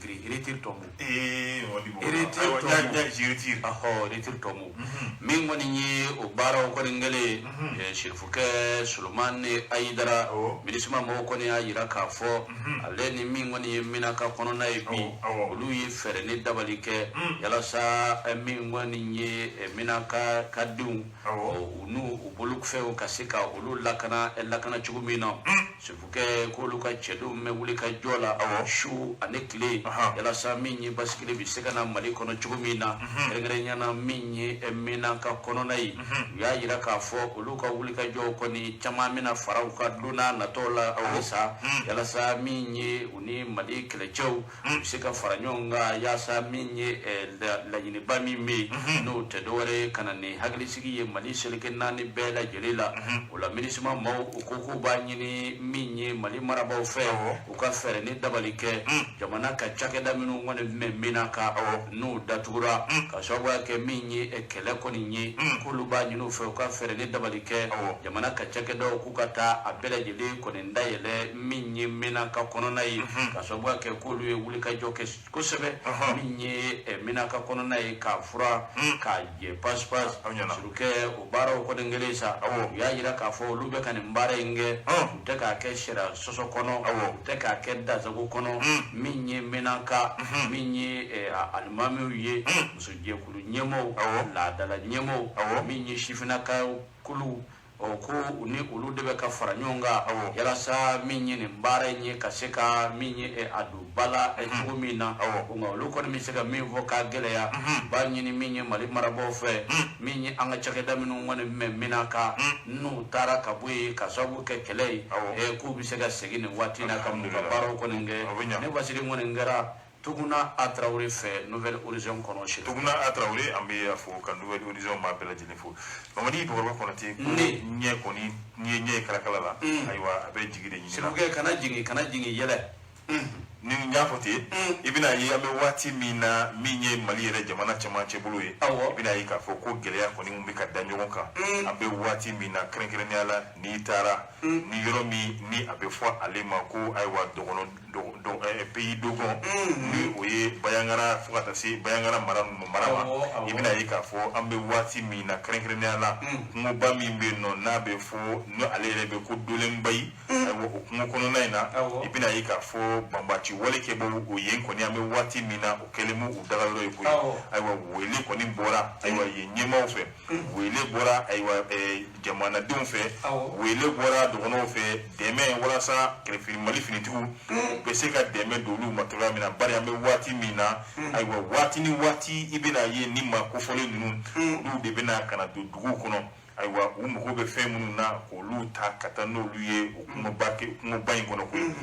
girin. Retire ton mot. Ee, retire ton mot. Je retire. Ɔhɔ, retire ton mot. Min kɔni ye o baaraw kɔni kɛlen ye, Serifukɛ Solomani Ayidara, MINUSMA mɔgɔw kɔni y'a yira k'a fɔ ale ni min kɔni ye Menaka kɔnɔna ye bi, olu ye fɛɛrɛ ni dabali kɛ yalasa min kɔni ye Menaka ka denw, u n'u u bolofɛnw ka se ka olu lakana, lakana cogo min na. Serifukɛ, k'olu ka cɛdenw bɛ wuli ka jɔ la su ani tile, yalasa min ye basigili bɛ se ka na Mali kɔnɔ cogo min na, kɛrɛnkɛrɛnya na min ye Menaka kɔnɔna ye. U y'a yira k'a fɔ olu ka wuli ka jɔ kɔni caman bɛna fara u ka don n'a nataw la halisa, yalasa min ye u ni Mali kɛlɛcɛw u bɛ se ka fara ɲɔgɔn kan, yaasa min ye laɲiniba min bɛ yen, n'o tɛ dɔwɛrɛ ye ka na ni hakilisigi ye Mali seleke naani bɛɛ lajɛlen la. O la MINUSMA maaw, u ko k'u b'a ɲini min ye Mali marabaaw fɛ, u ka fɛɛrɛ ni dabali kɛ jamana ka cakɛda minnu kɔni bɛ Menaka n'u datugura ka sababuya kɛ min ye kɛlɛ kɔni ye, k'olu b'a ɲini u fɛ u ka fɛɛrɛ ni dabali kɛ jamana ka cakɛdaw k'u ka taa a bɛɛ lajɛlen kɔni dayɛlɛ min ye Menaka kɔnɔna ye, ka sababuya kɛ k'olu ye wulikajɔ kɛ kosɛbɛ min ye Menaka kɔnɔna ye, k'a fura k'a jɛ pasi-pasi. Surukɛ, o baaraw kɔni kɛlen sa, u y'a yira k'a fɔ olu bɛ ka nin baara in kɛ, u tɛ k'a kɛ sariya sɔsɔ kɔnɔ, u tɛ k'a kɛ dansago kɔnɔ. Min ye Menaka, min ye alimamiw ye, musojɛkulu ɲɛmɔgɔw, laadala ɲɛmɔgɔw, min ye sifinnaka kulu. Ɔ ko u ni olu de bɛ ka fara ɲɔgɔn kan yalasa min ye nin baara in ye ka se ka min ye a don ba la cogo min na. Nka olu kɔni bɛ se ka min fɔ k'a gɛlɛya, u b'a ɲini min ye Mali marabaaw fɛ, min ye an ka cakɛda minnu kɔni bɛ Menaka, n'u taara ka bɔ yen ka sababu kɛ kɛlɛ ye, k'u bɛ se ka segin nin waati in na ka n'u ka baaraw kɔni kɛ. Ne fasiri kɔni kɛra Tuguna A Tarawele fɛ Nouvel Horizon kɔnɔ sini. Tuguna A Tarawele, an bɛ a fo ka Nouvel Horizon maa bɛɛ lajɛlen fo. Mamadi Bakɔrɔba Kɔnate, ko ɲɛ kɔni n'i ye ɲɛ ye kalakala la, ayiwa, a bɛ jigi de ɲini. Sirifukɛ, kana jigin, kana jigin, yɛlɛ. Ni n y'a fɔ ten, i bɛna ye an bɛ waati min na, min ye Mali yɛrɛ jamana cɛmancɛ bolo ye, i bɛna ye k'a fɔ ko gɛlɛya kɔni bɛ ka da ɲɔgɔn kan an bɛ waati min na, kɛrɛnkɛrɛnnenya la n'i taara ni yɔrɔ min ni a bɛ fɔ ale ma ko ayiwa dɔgɔnɔ pays dogon, ni o ye Bayangara fo ka taa se Bayangara mara ma, i bɛna ye k'a fɔ an bɛ waati min na, kɛrɛnkɛrɛnnenya la kungoba min bɛ yen nɔ n'a bɛ fɔ ni ale yɛrɛ bɛ ko Dolenbayi, ayiwa, o kungo kɔnɔna in na, i bɛna ye k'a fɔ banbaci wale kɛbaw o yen kɔni, an bɛ waati min na, o kɛlen b'u dagayɔrɔ ye koyi. Ayiwa, wele kɔni bɔra, ayiwa, yen ɲɛmaaw fɛ, wele bɔra, ayiwa, jamanadenw fɛ, wele bɔra dɔgɔnɔw fɛ, dɛmɛ walasa kɛrɛfɛ Mali finitigiw bɛ se ka dɛmɛ don olu ma cogoya min na. Bari an bɛ waati min na, ayiwa, waati ni waati i bɛna ye ni maa kofɔlen ninnu, olu de bɛna ka na don duguw kɔnɔ, ayiwa, u mago bɛ fɛn minnu na k'olu ta ka taa n'olu ye o kungoba in kɔnɔ koyi.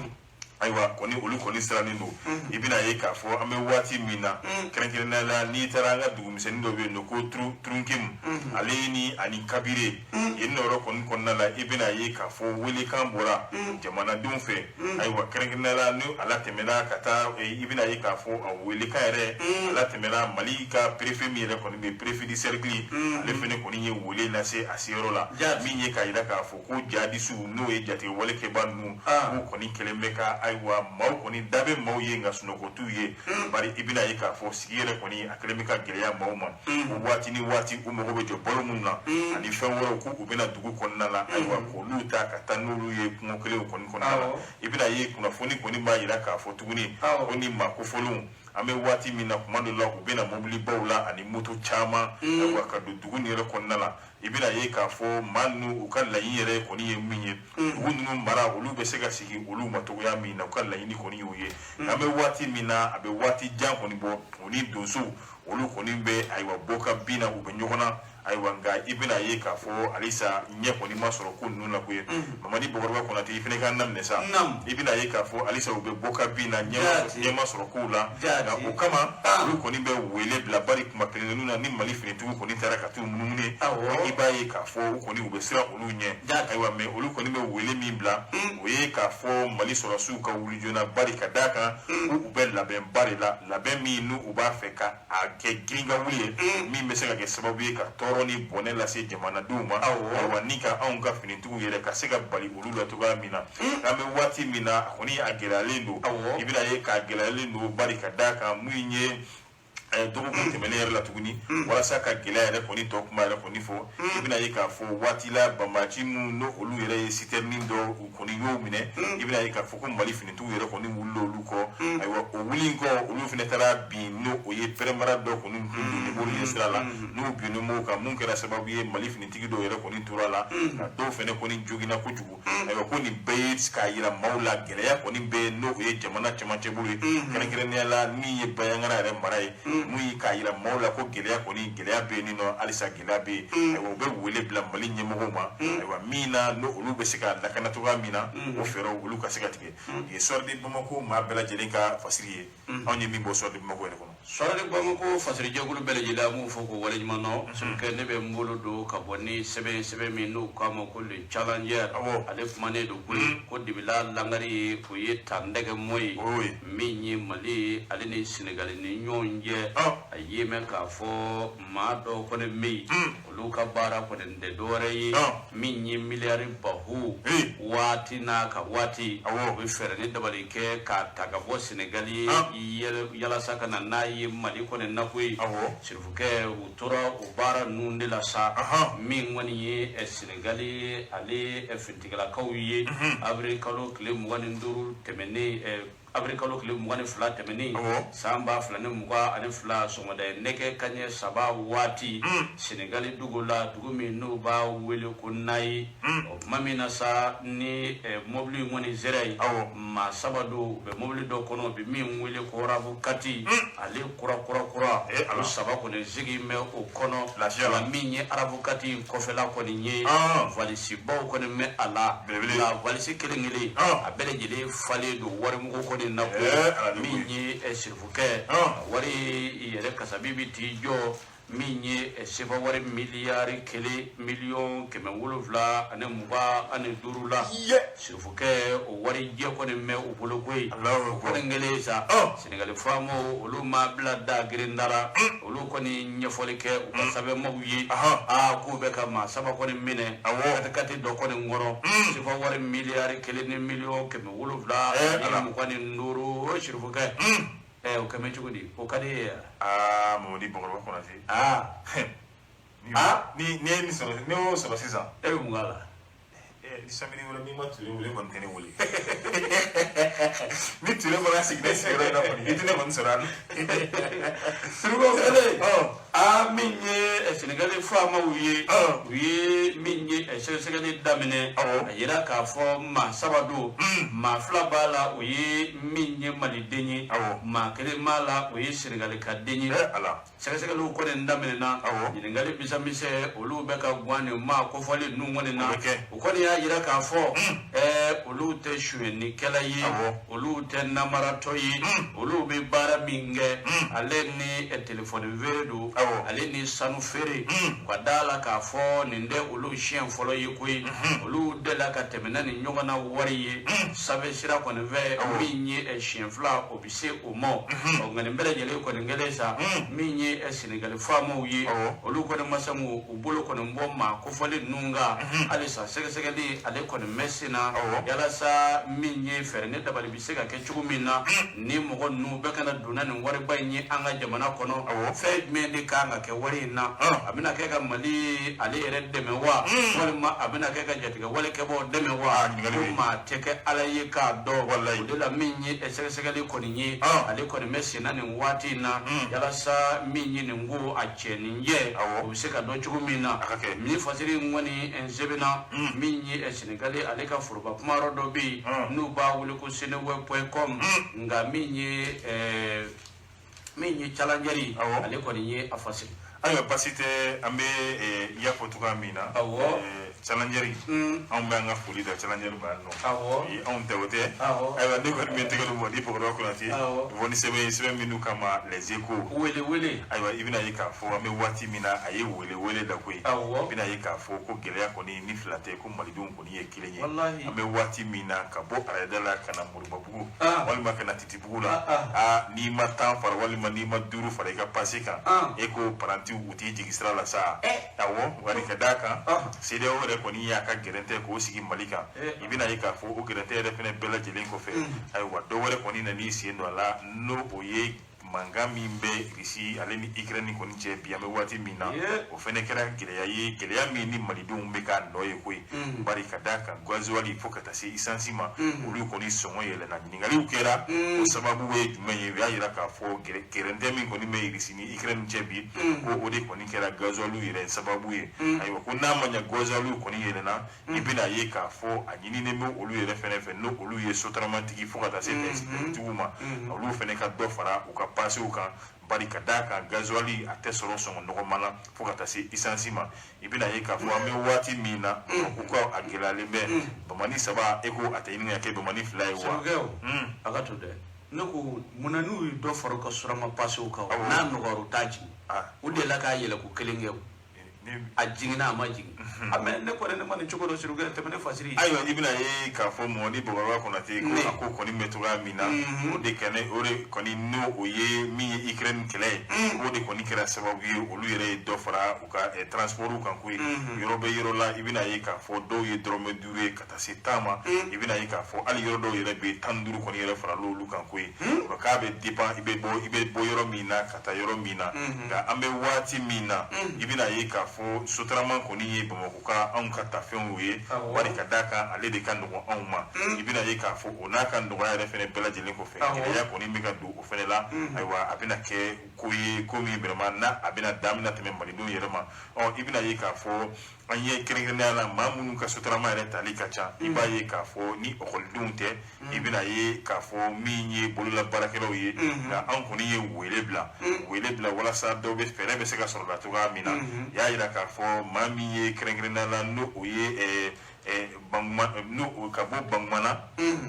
Ayiwa kɔni, olu kɔni sirannen don. I bɛna ye k'a fɔ an bɛ waati min na, kɛrɛnkɛrɛnnenya la n'i taara an ka dugumisɛnnin dɔ bɛ yen nɔ ko Turunkem, ale ni ani Kabire, yen nɔ yɔrɔ kɔni kɔnɔna la, i bɛna ye k'a fɔ welekan bɔra jamanadenw fɛ. Ayiwa, kɛrɛnkɛrɛnnenya la ni a latɛmɛna ka taa, i bɛna ye k'a fɔ a welekan yɛrɛ a latɛmɛna Mali ka préfet min yɛrɛ kɔni bɛ, préfet du cercle, ale fɛnɛ kɔni ye wele lase a seyɔrɔ la, min ye k'a jira k'a fɔ ko jadisiw, n'o ye jatigɛwale kɛbaa ninnu, k'u kɔni kɛlen bɛ ka, ayiwa, maaw kɔni da bɛ maaw ye nka sunɔgɔ t'u ye. Bari i bɛna ye k'a fɔ sigi yɛrɛ kɔni a kɛlen bɛ ka gɛlɛya maaw ma. O waati ni waati u mago bɛ jɔ balo minnu na ani fɛn wɛrɛw, k'u bɛna dugu kɔnɔna la, ayiwa, k'olu ta ka taa n'olu ye kungo kelenw kɔni kɔnɔna la. I bɛna ye kunnafoni kɔni b'a jira k'a fɔ tuguni ko ni maa kofɔlenw, an bɛ waati min na, kuma dɔ la u bɛna mobilibaw la ani moto caman, ayiwa, ka don dugu nin yɛrɛ kɔnɔna la. I bɛna ye k'a fɔ maa ninnu, u ka laɲini yɛrɛ kɔni ye min ye, dugu ninnu mara olu bɛ se ka sigi olu ma cogoya min na, u ka laɲini kɔni y'o ye. An bɛ waati min na, a bɛ waati jan kɔni bɔ, u ni donsow olu kɔni bɛ, ayiwa, bɔ ka bin na, u bɛ ɲɔgɔn na. Ayiwa, nka i bɛna ye k'a fɔ halisa ɲɛ kɔni ma sɔrɔ ko ninnu na koyi. Mamadi Bakɔrɔba Kɔnatɛ, i fana k'an daminɛ sa. I bɛna ye k'a fɔ halisa u bɛ bɔ ka bin na, ɲɛ ma sɔrɔ kow la. Nka o kama olu kɔni bɛ wele bila, bari kuma kelen na ni Mali finitigiw kɔni taara ka t'u munumunu, i b'a ye k'a fɔ u kɔni u bɛ siran olu ɲɛ. Ayiwa, mais olu kɔni bɛ wele min bila, o ye k'a fɔ Mali sɔrɔdasiw ka wuli joona, bari ka d'a kan u bɛ labɛnba de la, labɛn min n'u u b'a fɛ ka a kɛ girin ka wuli ye, min bɛ se ka kɛ sababu ye ka tɔɔrɔ ni bɔnɛ lase jamanadenw ma, ayiwa, ni ka anw ka finitigiw yɛrɛ ka se ka bali olu la cogoya min na. An bɛ waati min na, a kɔni a gɛlɛyalen don. I bɛna ye k'a gɛlɛyalen don, bari ka d'a kan min ye dɔgɔkun tɛmɛnen yɛrɛ la tuguni, walasa ka gɛlɛya yɛrɛ kɔni tɔ kuma yɛrɛ kɔni fɔ, i bɛna ye k'a fɔ waati la banbaci minnu n'o olu yɛrɛ ye citerne dɔ u kɔni y'o minɛ, i bɛna ye k'a fɔ ko Mali finitigiw yɛrɛ kɔni wulila olu kɔ. Ayiwa, o wuli kɔ, olu fana taara bin, n'o o ye pɛrɛnbara dɔ kɔni kun don olu ye sira la, n'u binna m'o kan, mun kɛra sababu ye Mali finitigi dɔw yɛrɛ kɔni tora la, ka dɔw fana kɔni joginna kojugu. Ayiwa, ko nin bɛɛ ye k'a jira maaw la gɛlɛya kɔni bɛ, n'o o ye jamana cɛmancɛ bolo ye, kɛrɛnkɛrɛnnenya la min ye Bayangara yɛrɛ mara ye, mun ye k'a jira maaw la ko gɛlɛya kɔni, gɛlɛya bɛ yen nɔ, halisa gɛlɛya bɛ yen. Ayiwa, u bɛ wele bila Mali ɲɛmɔgɔw ma, ayiwa, min na n'o olu bɛ se ka lakana cogoya min na, o fɛɛrɛw olu ka se ka tigɛ. Nin ye Soir de Bamako maa bɛɛ lajɛlen ka fasiri ye, anw ye min bɔ Soir de Bamako yɛrɛ kɔnɔ. Soir de Bamako fasirijɛkulu bɛɛ lajɛlen, an b'u fo k'u waleɲuman dɔn. Sokɛ, ne bɛ n bolo don ka bɔ ni sɛbɛn, sɛbɛn min n'u k'a ma ko Le Challenger. Ale kumanen don koyi ko dibila langari ye, o ye tandɛgɛ mɔ ye, min ye Mali ye ale ni Senegali ni ɲɔgɔn cɛ. A ye mɛn k'a fɔ maa dɔw kɔni bɛ yen, olu ka baara kɔni tɛ dɔwɛrɛ ye min ye miliyari bahu waati n'a ka waati, u bɛ fɛɛrɛ ni dabali kɛ k'a ta ka bɔ Senegali yalasa ka na n'a ye Mali kɔni na koyi. Sirifukɛ, u tora o baara ninnu de la sa. Min kɔni ye Senegali ale finitigilakaw ye, avril kalo tile 25 tɛmɛnen. Avril kalo tile 22 tɛmɛnen san 2022 sɔgɔmada ye nɛgɛ kanɲɛ 3 waati Senegali dugu la, dugu min n'u b'a wele ko Nayi. O tuma min na sa ni mobili in kɔni sera yen, maa saba don, u bɛ mobili dɔ kɔnɔ, u bɛ min wele ko RAV 4, ale kura kura kura, u saba kɔni sigi bɛ o kɔnɔ. Lafiya la. Min ye RAV 4 in kɔfɛla kɔni ye, valisibaw kɔni bɛ a la, nka valisi kelen kelen a bɛɛ lajɛlen falen don warimugu kɔni na ko min ye sirifukɛ wari yɛrɛ kasabi bɛ t'i jɔ min ye sefa wari miliyari 1 725 million la. Sirifukɛ, o wari jɛ kɔni bɛ u bolo koyi. O kɔni kɛlen sa, Senegali faamaw olu ma bila da girinda la, olu kɔni ɲɛfɔli kɛ u ka sɛbɛnmaw ye, aa k'u bɛ ka maa saba kɔni minɛ katikati dɔ kɔni kɔnɔ, sefa wari miliyari 1 ni 725 million. O sirifukɛ, o kɛmɛ cogo di? O ka di e ye? Aa, Mamadi Bakɔrɔba Konate. Ni ni ye nin sɔrɔ, ni y'o sɔrɔ sisan, E bɛ mun k'a la? Ni samedi wɛrɛ n'i ma Ture wele, kɔni tɛ ne wele. Ni Ture bɔra sigi ne sigiyɔrɔ in na kɔni, i tɛ ne kɔni sɔrɔ yan. Sirifukɛ kɛlen, aa min ye Senegali faamaw ye, u ye min ye sɛgɛsɛgɛli daminɛ, a yira k'a fɔ maa saba don. Maa fila b'a la, o ye min ye maliden ye, maa kelen b'a la, o ye Senegali ka den ye. Ala. Sɛgɛsɛgɛliw kɔni daminɛna, ɲininkali misɛnmisɛn olu bɛ ka guwan nin maa kofɔlen ninnu kɔni na. U kɔni y'a yira k'a fɔ olu tɛ sonyɛnikɛla ye, olu tɛ namaratɔ ye. Olu bɛ baara min kɛ, ale ni telefɔni feere don, ale ni sanu feere. U ka da la k'a fɔ nin tɛ olu siɲɛ fɔlɔ ye koyi, olu delila ka tɛmɛ na nin ɲɔgɔn na wari ye sanfɛ sira kɔni fɛ, min ye siɲɛ fila, o bɛ se o ma. Ɔ nka nin bɛɛ lajɛlen kɔni kɛlen sa, min ye Senegali faamaw ye, olu kɔni ma se k'u bolo kɔni bɔ maa kofɔlen ninnu kan. Halisa sɛgɛsɛgɛli ale kɔni bɛ sen na, yalasa min ye fɛɛrɛ ni dabali bɛ se ka kɛ cogo min na ni mɔgɔ ninnu bɛɛ kana donna nin wariba in ye an ka jamana kɔnɔ. Fɛn jumɛn de kan ka kɛ wari in na? A bɛna kɛ ka Mali ale yɛrɛ dɛmɛ wa, walima a bɛna kɛ ka jatigɛ wale kɛbaaw dɛmɛ wa? Ko maa tɛ kɛ Ala ye k'a dɔn. O de la min ye sɛgɛsɛgɛli kɔni ye, ale kɔni bɛ sen na nin waati in na, yalasa min ye nin ko a cɛ nin jɛ, o bɛ se ka dɔn cogo min na. Min fasiri in kɔni sɛbɛnna, min ye Senegali ale ka foroba kumayɔrɔ dɔ bɛ yen n'u b'a wele ko seneweb.com. Nka min ye Challenger, ale kɔni ye a fasiri. Ayiwa, basi tɛ. An bɛ i y'a fɔ cogoya min na, Challenger, anw bɛ an ka foli da Challenger ma yan nɔ. Anw tɛ, o tɛ. Ayiwa, ne kɔni bɛ n tɛgɛ don Mɔdi Bakɔrɔba Konate bɔ ni sɛbɛn ye, sɛbɛn minnu kama Les Échos. Wele wele. Ayiwa, i bɛna ye k'a fɔ an bɛ waati min na, a ye wele wele da koyi. I bɛna ye k'a fɔ ko gɛlɛya kɔni ni fila tɛ, ko malidenw kɔni ye kelen ye. An bɛ waati min na, ka bɔ arayida la ka na Moribabugu walima ka na Titibugu la, aa n'i ma 10 fara walima n'i ma 5 fara i ka pase kan, e ko parantiw u t'i jigin sira la sa. Awɔ, wari ka d'a kan, CEDEAO yɛrɛ kɔni y'a ka gɛrɛntɛ k'o sigi Mali kan. I bɛna ye k'a fɔ o gɛrɛntɛ yɛrɛ fɛnɛ bɛɛ lajɛlen kɔfɛ, ayiwa, dɔ wɛrɛ kɔni nan'i sen don a la, n'o o ye mankan min bɛ Russie ale ni Ukraine kɔni cɛ bi. An bɛ waati min na, o fɛnɛ kɛra gɛlɛya ye, gɛlɛya min ni malidenw bɛ k'a nɔ ye koyi. Bari ka d'a kan, gasoil fo ka taa se essence ma, olu kɔni sɔngɔ yɛlɛnna. Ɲininkaliw kɛra, o sababu ye jumɛn ye? U y'a jira k'a fɔ gɛrɛntɛ min kɔni bɛ Russie ni Ukraine cɛ bi, ko o de kɔni kɛra gasoil yɛrɛ sababu ye. Ayiwa, ko n'a ma ɲɛ gasoil kɔni yɛlɛnna, i bɛna ye k'a fɔ a ɲininen bɛ olu yɛrɛ fɛnɛ fɛ, n'o olu ye sotaramantigi fo ka taa se tigiw ma, olu fɛnɛ ka dɔ fara u ka pasew kan. Bari ka d'a kan, gasoil a tɛ sɔrɔ sɔngɔ nɔgɔman na fo ka taa se essence ma. I bɛna ye k'a fɔ an bɛ waati min na, u ko a gɛlɛyalen bɛ bamani saba, e ko a tɛ ɲini ka kɛ bamani 2 ye wa? A ka to dɛ. Ne ko munna n'u ye dɔ fara u ka surama pasew kan, n'a nɔgɔyara, u t'a jigin? U delila k'a yɛlɛ ko kelen kɛ, a jiginna, a ma jigin. A mɛ ne kɔni ne ma nin cogo dɔ sirikɛ tɛmɛ ne fasiri. Ayiwa, i bɛna ye k'a fɔ Mɔdi Bakɔrɔba Konate ko a ko kɔni bɛ cogoya min na, o de kɛnɛ o de kɔni n'o o ye min ye Ukraine kɛlɛ ye, o de kɔni kɛra sababu ye olu yɛrɛ ye dɔ fara u ka transport kan koyi. Yɔrɔ bɛ yɔrɔ la, i bɛna ye k'a fɔ dɔw ye dɔrɔmɛ 5 ye ka taa se 10 ma. I bɛna ye k'a fɔ hali yɔrɔ dɔw yɛrɛ bɛ yen, 15 kɔni yɛrɛ farala olu kan koyi. K'a bɛ dépend i bɛ bɔ yɔrɔ min na ka taa yɔrɔ min na. Nka an bɛ waati min na, i bɛna ye k'a fɔ fɔ sotarama kɔni ye Bamakɔ ka anw ka tafɛnw ye, bari ka d'a kan ale de ka nɔgɔn anw ma. I bɛna ye k'a fɔ o n'a ka nɔgɔya yɛrɛ fɛnɛ bɛɛ lajɛlen kɔfɛ, gɛlɛya kɔni bɛ ka don o fɛnɛ la. Ayiwa, a bɛna kɛ ko ye ko min vraiment n'a a bɛna da bɛna tɛmɛ malidenw yɛrɛ ma. Ɔ, i bɛna ye k'a fɔ an ye kɛrɛnkɛrɛnnenya la, maa minnu ka sotarama yɛrɛ tali ka ca, i b'a ye k'a fɔ ni ɔkɔlidenw tɛ, i bɛna ye k'a fɔ min ye bolola baarakɛlaw ye. Nka an kɔni ye wele bila walasa dɔw bɛ fɛɛrɛ bɛ se ka sɔrɔ la cogoya min na. Y'a jira k'a fɔ maa min ye kɛrɛnkɛrɛnnenya la, n'o o ye n'o ka bɔ Bankumana,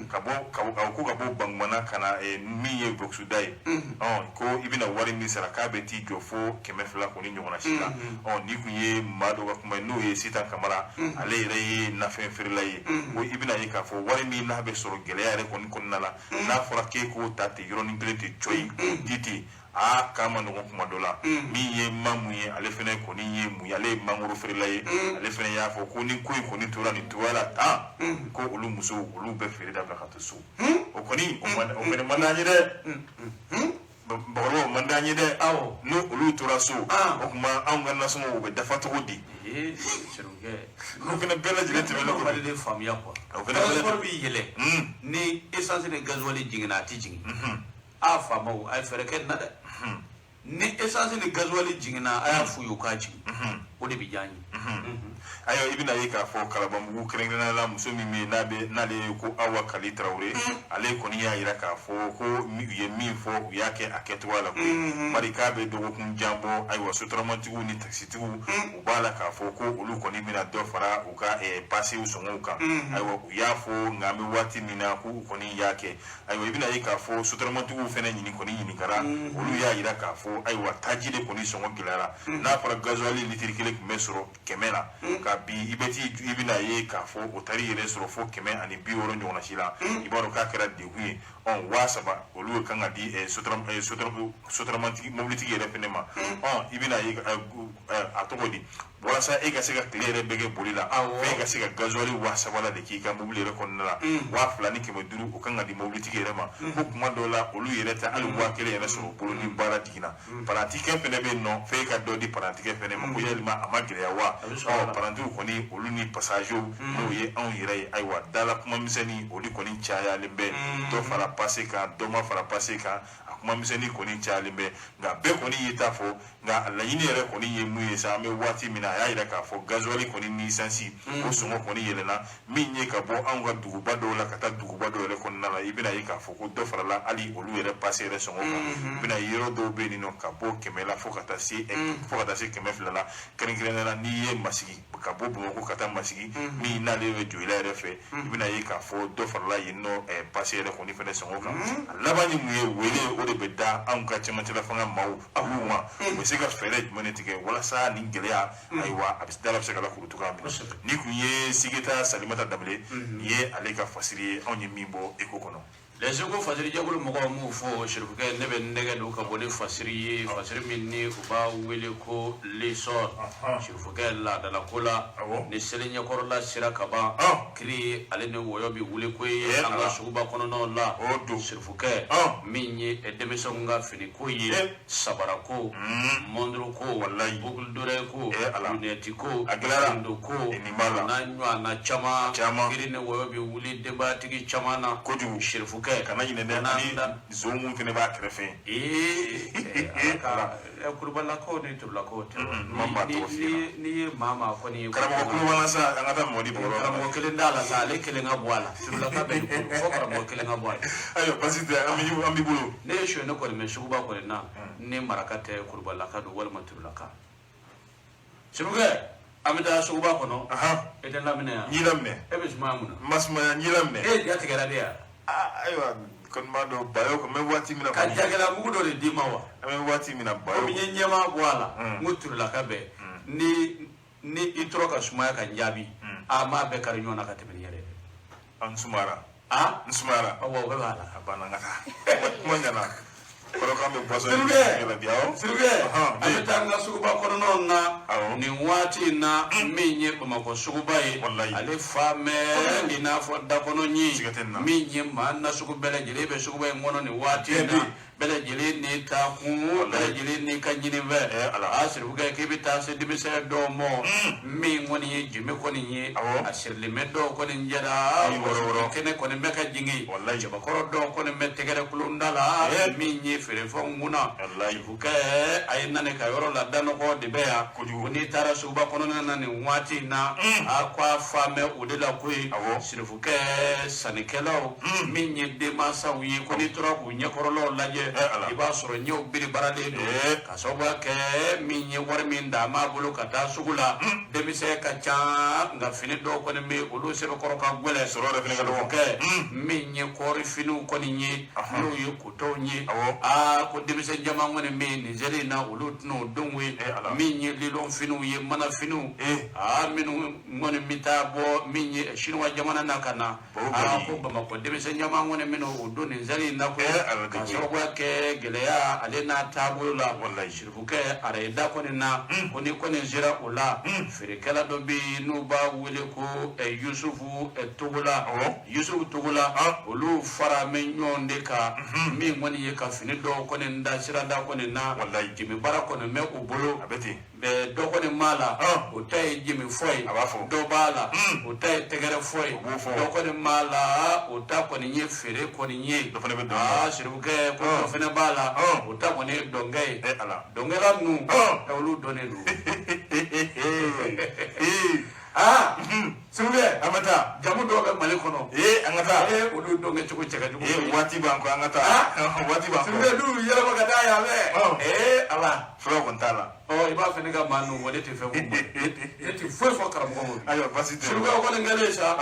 ka bɔ ka ko ka bɔ Bankumana ka na min ye Bɔkisuda ye, ɔ ko i bɛna wari min sara k'a bɛ t'i jɔ fo 200 kɔni ɲɔgɔnna si la. Ɔ, ni kun ye maa dɔ ka kuma ye, n'o ye Sitan Kamara, ale yɛrɛ ye nafɛn feerela ye, ko i bɛna ye k'a fɔ wari min n'a bɛ sɔrɔ gɛlɛya yɛrɛ kɔni kɔnɔna la, n'a fɔra k'e k'o ta ten yɔrɔnin kelen ten cɔyi k'o di ten, aa, k'a ma nɔgɔn kuma dɔ la. Min ye Mamu ye, ale fɛnɛ kɔni ye mun ye, ale ye mangoro feerela ye, ale fɛnɛ y'a fɔ ko ni ko in kɔni tora nin cogoya la tan, ko olu musow olu bɛ feere dabila ka to so. O kɔni o fɛnɛ man d'an ye dɛ, bakɔrɔbaw, man d'an ye dɛ. N'o olu tora so, o tuma anw ka nasɔngɔw u bɛ dafa cogo di? O fɛnɛ bɛɛ lajɛlen tɛmɛnen kɔfɛ, Mali de faamuya quoi. O fɛnɛ Transport bɛ yɛlɛ ni essence ni gasoil jiginna, a tɛ jigin. A faamaw, a ye fɛɛrɛ kɛ nin na dɛ. Ni essence ni gasoil jiginna, a y'a f'u ye u k'a jigin, o de bɛ diya an ye. Ayiwa, i bɛna ye k'a fɔ Kalabanbugu kɛrɛnkɛrɛnnenya la, muso min bɛ yen n'a bɛ n'ale ye ko Awa Kali Tarawele, ale kɔni y'a jira k'a fɔ ko u ye min fɔ, u y'a kɛ a kɛcogoya la koyi, bari k'a bɛ dɔgɔkun jan bɔ. Ayiwa, sotaramatigiw ni takisitigiw, u b'a la k'a fɔ ko olu kɔni bɛna dɔ fara u ka pasew sɔngɔw kan. Ayiwa, u y'a fɔ, nka an bɛ waati min na, k'u kɔni y'a kɛ. Ayiwa, i bɛna ye k'a fɔ sotaramatigiw fɛnɛ ɲininkara, olu y'a jira k'a fɔ ayiwa, taji de kɔni sɔngɔ gɛlɛyara. N'a fɔra gasoil litiri kelen tun bɛ sɔrɔ 100 la, ka bi i bɛ t'i i bɛna ye k'a fɔ o taari yɛrɛ sɔrɔ fo 160 ɲɔgɔnna si la, i b'a dɔn k'a kɛra degun ye. Ɔ, 3000 olu kan ka di sotaramantigi mobilitigi yɛrɛ fɛnɛ ma. Ɔ, i bɛna ye a tɔgɔ di, walasa e ka se ka tile yɛrɛ bɛɛ kɛ boli la, f'e ka se ka gasoil 3000 la de k'i ka mobili yɛrɛ kɔnɔna la. 2500, o kan ka di mobilitigi yɛrɛ ma. Ko kuma dɔw la, olu yɛrɛ tɛ hali 1000 yɛrɛ sɔrɔ u bolo ni baara jiginna. Parantikɛ fɛnɛ bɛ yen nɔ, f'e ka dɔ di parantikɛ fɛnɛ ma. Ko yalima a ma gɛlɛya wa? Ɔ, parantiw kɔni, olu ni passagerw, n'o ye anw yɛrɛ ye, ayiwa, dala kuma misɛnnin olu kɔni cayalen bɛ. Dɔ fara pase kan, dɔ ma fara pase kan, a kuma misɛnnin kɔni cayalen bɛ. Nka bɛɛ kɔni y'i ta fɔ. Nka laɲini yɛrɛ kɔni ye mun ye sa, an bɛ waati min na, a y'a jira k'a fɔ gasoil kɔni ni essence o sɔngɔ kɔni yɛlɛnna. Min ye ka bɔ anw ka duguba dɔw la ka taa duguba dɔw yɛrɛ kɔnɔna la, i bɛna ye k'a fɔ ko dɔ farala hali olu yɛrɛ pase yɛrɛ sɔngɔ kan. I bɛna ye yɔrɔ dɔw bɛ yen nɔ, ka bɔ 100 la fo ka taa se 200 la. Kɛrɛnkɛrɛnnenya la, n'i ye Masigi, ka bɔ Bamakɔ ka taa Masigi, min n'ale bɛ Joyila yɛrɛ fɛ, i bɛna ye k'a fɔ dɔ farala yen nɔ pase yɛrɛ kɔni fɛnɛ sɔngɔ kan. A laban ye mun ye? Wele o de bɛ da anw ka cɛmancɛla fanga maaw olu ma, u bɛ se ka fɛɛrɛ jumɛn de tigɛ walasa nin gɛlɛya, ayiwa, a bɛ dala bɛ se ka lakuru cogoya min na? Ni kun ye Sigeta Salimata Danbele, nin ye ale ka fasiri ye, anw ye min bɔ Écho kɔnɔ. Les Échos fasirijɛkulu mɔgɔw m'u fɔ. Sirifukɛ, ne bɛ nɛgɛ don ka bɔ ni fasiri ye, fasiri min ni u b'a wele ko L'Essor. Sirifukɛ, laadalako la, ni seli ɲɛkɔrɔla sera ka ban, kiri ale ni wɔyɔ bɛ wuli ko ye an ka suguba kɔnɔnaw la. Sirifukɛ, min ye denmisɛnw ka fini ko ye, sabara ko, montre ko, boucle d'oreille ko, lunette ko, rideau ko, n'a ɲɔgɔnna caman. Kiri ni wɔyɔ bɛ wuli denbayatigi caman na. Kojugu. Sirifukɛ, kana ɲinɛ dɛ, ani zon mun fɛnɛ b'a kɛrɛfɛ. Ee, ala ka kulubalilakaw ni turulakaw tɛ wa? N'i ye maa kɔni ye karamɔgɔ kulubala sa, an ka taa Mɔdi Bakɔrɔba. Karamɔgɔ kelen t'a la sa, ale kelen ka bɔ a la. Turulaka bɛ fo karamɔgɔ kelen ka bɔ a la. Ayiwa, basi tɛ, an b'i bolo. Ne ye sonyɛ kɔni mɛn suguba kɔni na, ni maraka tɛ, kulubalilaka don walima turulaka. Sirifukɛ, an bɛ taa suguba kɔnɔ. E tɛ n laminɛ yan? N y'i laminɛ. E bɛ sumaya mun na? N ma sumaya, n y'i laminɛ. E ye ja tigɛra de yan. Ayiwa, kɔni b'a dɔn bayo n bɛ waati min na. Ka jagɛlɛya mugu dɔ de d'i ma wa? An bɛ waati min na, bayo. Komi n ye ɲɛmaa bɔ a la, n ko turulaka bɛɛ ni i tora ka sumaya ka n jaabi, a m'a bɛɛ kari ɲɔgɔn na ka tɛmɛ ni yɛrɛ ye. An sumayara. A n sumayara. Awɔ, o bɛɛ b'a la. A banna, n ka taa, kuma ɲɛna kɔrɔ k'an bɛ boisson. Sirikɛ, Sirikɛ, an bɛ taa an ka suguba kɔnɔnaw na nin waati in na. Min ye Bamakɔ suguba ye, ale fa mɛn i n'a fɔ dakɔnɔ ɲin, min ye maa nasugu bɛɛ lajɛlen bɛ suguba in kɔnɔ nin waati in na. Bɛɛ lajɛlen n'i taa kun, bɛɛ lajɛlen n'i ka ɲinifɛn. A sirifukɛ, k'i bɛ taa se denmisɛn dɔw ma, min kɔni ye jimi kɔni ye, a sirilen bɛ dɔw kɔni jɛra, kɛnɛ kɔni bɛ ka jigin, cɛbakɔrɔ dɔw kɔni bɛ tɛgɛrɛ kulonda la, min ye feerefɛnw kunna. Sirifukɛ, a ye na ne ka yɔrɔ la, danɔgɔ de bɛ yan. Ko n'i taara suguba kɔnɔna na nin waati in na, a ko a fa mɛn o de la koyi. Sirifukɛ, sannikɛlaw min ye denmansaw ye, ko n'i tora k'u ɲɛkɔrɔlaw lajɛ, i b'a sɔrɔ ɲɛw biribaralen don, ka sababuya kɛ min ye wari min d'a m'a bolo ka taa sugu la. Denmisɛn ka ca, nka fini dɔw kɔni bɛ olu sɛbɛkɔrɔ ka gɛlɛn. Sirifukɛ, min ye kɔɔri finiw kɔni ye, n'o ye kotɔw ye, aa ko denmisɛn caman kɔni bɛ yen nin seli in na, olu tɛna o don ye. Min ye lilɔn finiw ye, mana finiw, aa minnu kɔni bɛ taa bɔ min ye Sinuwa jamana na ka na, aa ko Bamakɔ denmisɛn caman kɔni bɛna o don nin seli in na koyi, ka sababuya kɛ gɛlɛya ale n'a taabolo la. Sirifukɛ, arayida kɔni na, ko ni kɔni sera o la, feerekɛla dɔ bɛ yen n'u b'a wele ko Yusufu Togola, Yusufu Togola, olu fara bɛ ɲɔgɔn de kan, min kɔni ye ka fini dɔw kɔni da sirada kɔni na, jimi baara kɔni bɛ u bolo. Dɔ kɔni b'a la, o ta ye jimi fɔ ye. A b'a fɔ. Dɔ b'a la, o ta ye tɛgɛrɛ fɔ ye. Dɔ kɔni b'a la, o ta kɔni ye feere kɔni ye. Dɔ fana bɛ dɔn. Aa sirifukɛ, ko dɔ fana b'a la, o ta kɔni ye dɔnkɛ ye. Ala. Dɔnkɛla ninnu, olu dɔnnen don. Aa sirifukɛ, An bɛ taa. Jamu dɔw bɛ Mali kɔnɔ. Ee, an ka taa. Ee, olu dɔnkɛ cogo cɛ ka jugu. Ee, waati b'an kɔ, an ka taa, waati b'an kɔ. Sirifukɛ, n'u yɛlɛma ka taa yan fɛ, ee Ala. Fura kɔni t'a la. Ɔ, i b'a fɛ ne ka maa ninnu fɔ, ne tɛ fɛn fɔ, ne tɛ foyi fɔ karamɔgɔ ma. Ayiwa, baasi tɛ. Sirifukɛ, o kɔni kɛlen sa,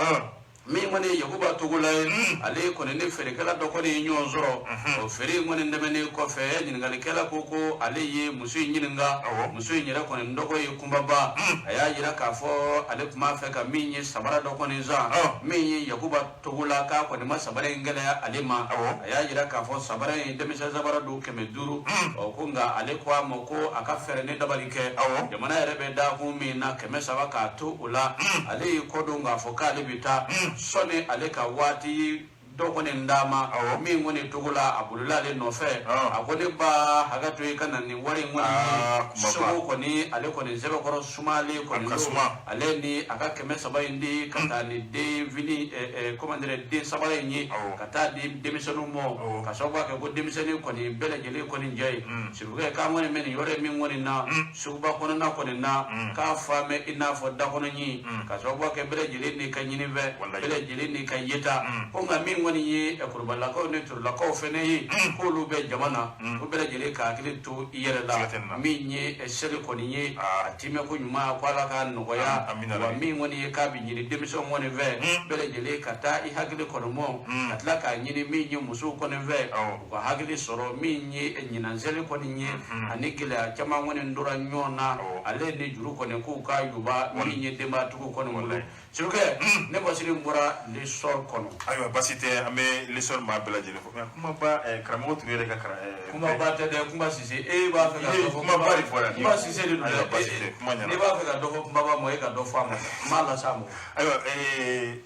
min kɔni ye Yakuba Togola ye, ale kɔni ni feerekɛla dɔ kɔni ye ɲɔgɔn sɔrɔ. O feere in kɔni tɛmɛnen kɔfɛ, ɲininkalikɛla ko ko ale ye muso in ɲininka. Muso in yɛrɛ kɔni dɔgɔ ye Kunbaba. A y'a jira k'a fɔ ale tun b'a fɛ ka min ye sabara dɔ kɔni san. Min ye Yakuba Togola, k'a kɔni ma sabara in gɛlɛya ale ma. A y'a jira k'a fɔ sabara in, denmisɛn sabara don, 500. Ɔ ko nka ale ko a ma ko a ka fɛɛrɛ ne dabali kɛ, jamana yɛrɛ bɛ dakun min na, 300, k'a to o la. Ale y'i kɔ don k'a fɔ k'ale bɛ taa sɔnni ale ka waati dɔ kɔni d'a ma. Min kɔni Togola, a bolila ale nɔfɛ. A ko ne ba, hakɛ to i ka na nin wari in kɔni ye. Sogo kɔni, ale kɔni sɛbɛkɔrɔ sumalen kɔni don. Ale ni a ka 300 in di ka taa ni den fini, comment dire, den sabara in ye, ka taa di denmisɛnninw ma, ka sababu kɛ ko denmisɛnnin kɔni bɛɛ lajɛlen kɔni jɛ ye. Sirifukɛ, k'an kɔni bɛ nin yɔrɔ min kɔni na, suguba kɔnɔna kɔni na, k'a fa mɛn i n'a fɔ dakɔnɔɲin, ka sababu kɛ bɛɛ lajɛlen n'i ka ɲinifɛn, bɛɛ lajɛlen n'i ka yeta. Ko nka min kɔni ye kurubalakaw ni turulakaw fɛnɛ ye, k'olu bɛ jama na, ko bɛɛ lajɛlen ka hakili to i yɛrɛ la. Min ye seli kɔni ye, a timɛ ko ɲuman, ko Ala ka nɔgɔya. Wa min kɔni ye k'a bɛ ɲini denmisɛnw kɔni fɛ, bɛɛ lajɛlen ka taa i hakili kɔni mɔ, ka tila k'a ɲini min ye musow kɔni fɛ, u ka hakili sɔrɔ. Min ye ɲinan seli kɔni ye, ani gɛlɛya caman kɔni tora ɲɔgɔn na, ale ni juru kɔni, k'u ka yuba min ye denbatigiw kɔni bolo. Sirifukɛ, ne Basiri bɔra L'Essor kɔnɔ. Ayiwa, basi tɛ, an bɛ L'Essor maa bɛɛ lajɛlen fo. Kumaba, karamɔgɔ Ture yɛrɛ ka kalan. Kumaba tɛ dɛ, Kunba Sise. E b'a fɛ ka dɔ fɔ. Kumaba de fɔra. Kunba Sise de don dɛ. Ayiwa, basi tɛ, kuma ɲɛna. N'i b'a fɛ ka dɔ fɔ kumaba ma, e ka dɔ fɔ a ma, n b'a las'a ma. Ayiwa,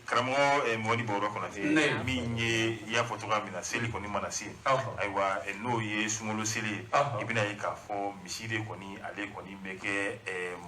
karamɔgɔ Mɔdi Bawura Konate, min ye i y'a fɔ cogoya min na, seli kɔni mana se, ayiwa, n'o ye sunkalo seli ye, i bɛna ye k'a fɔ misi de kɔni, ale kɔni bɛ kɛ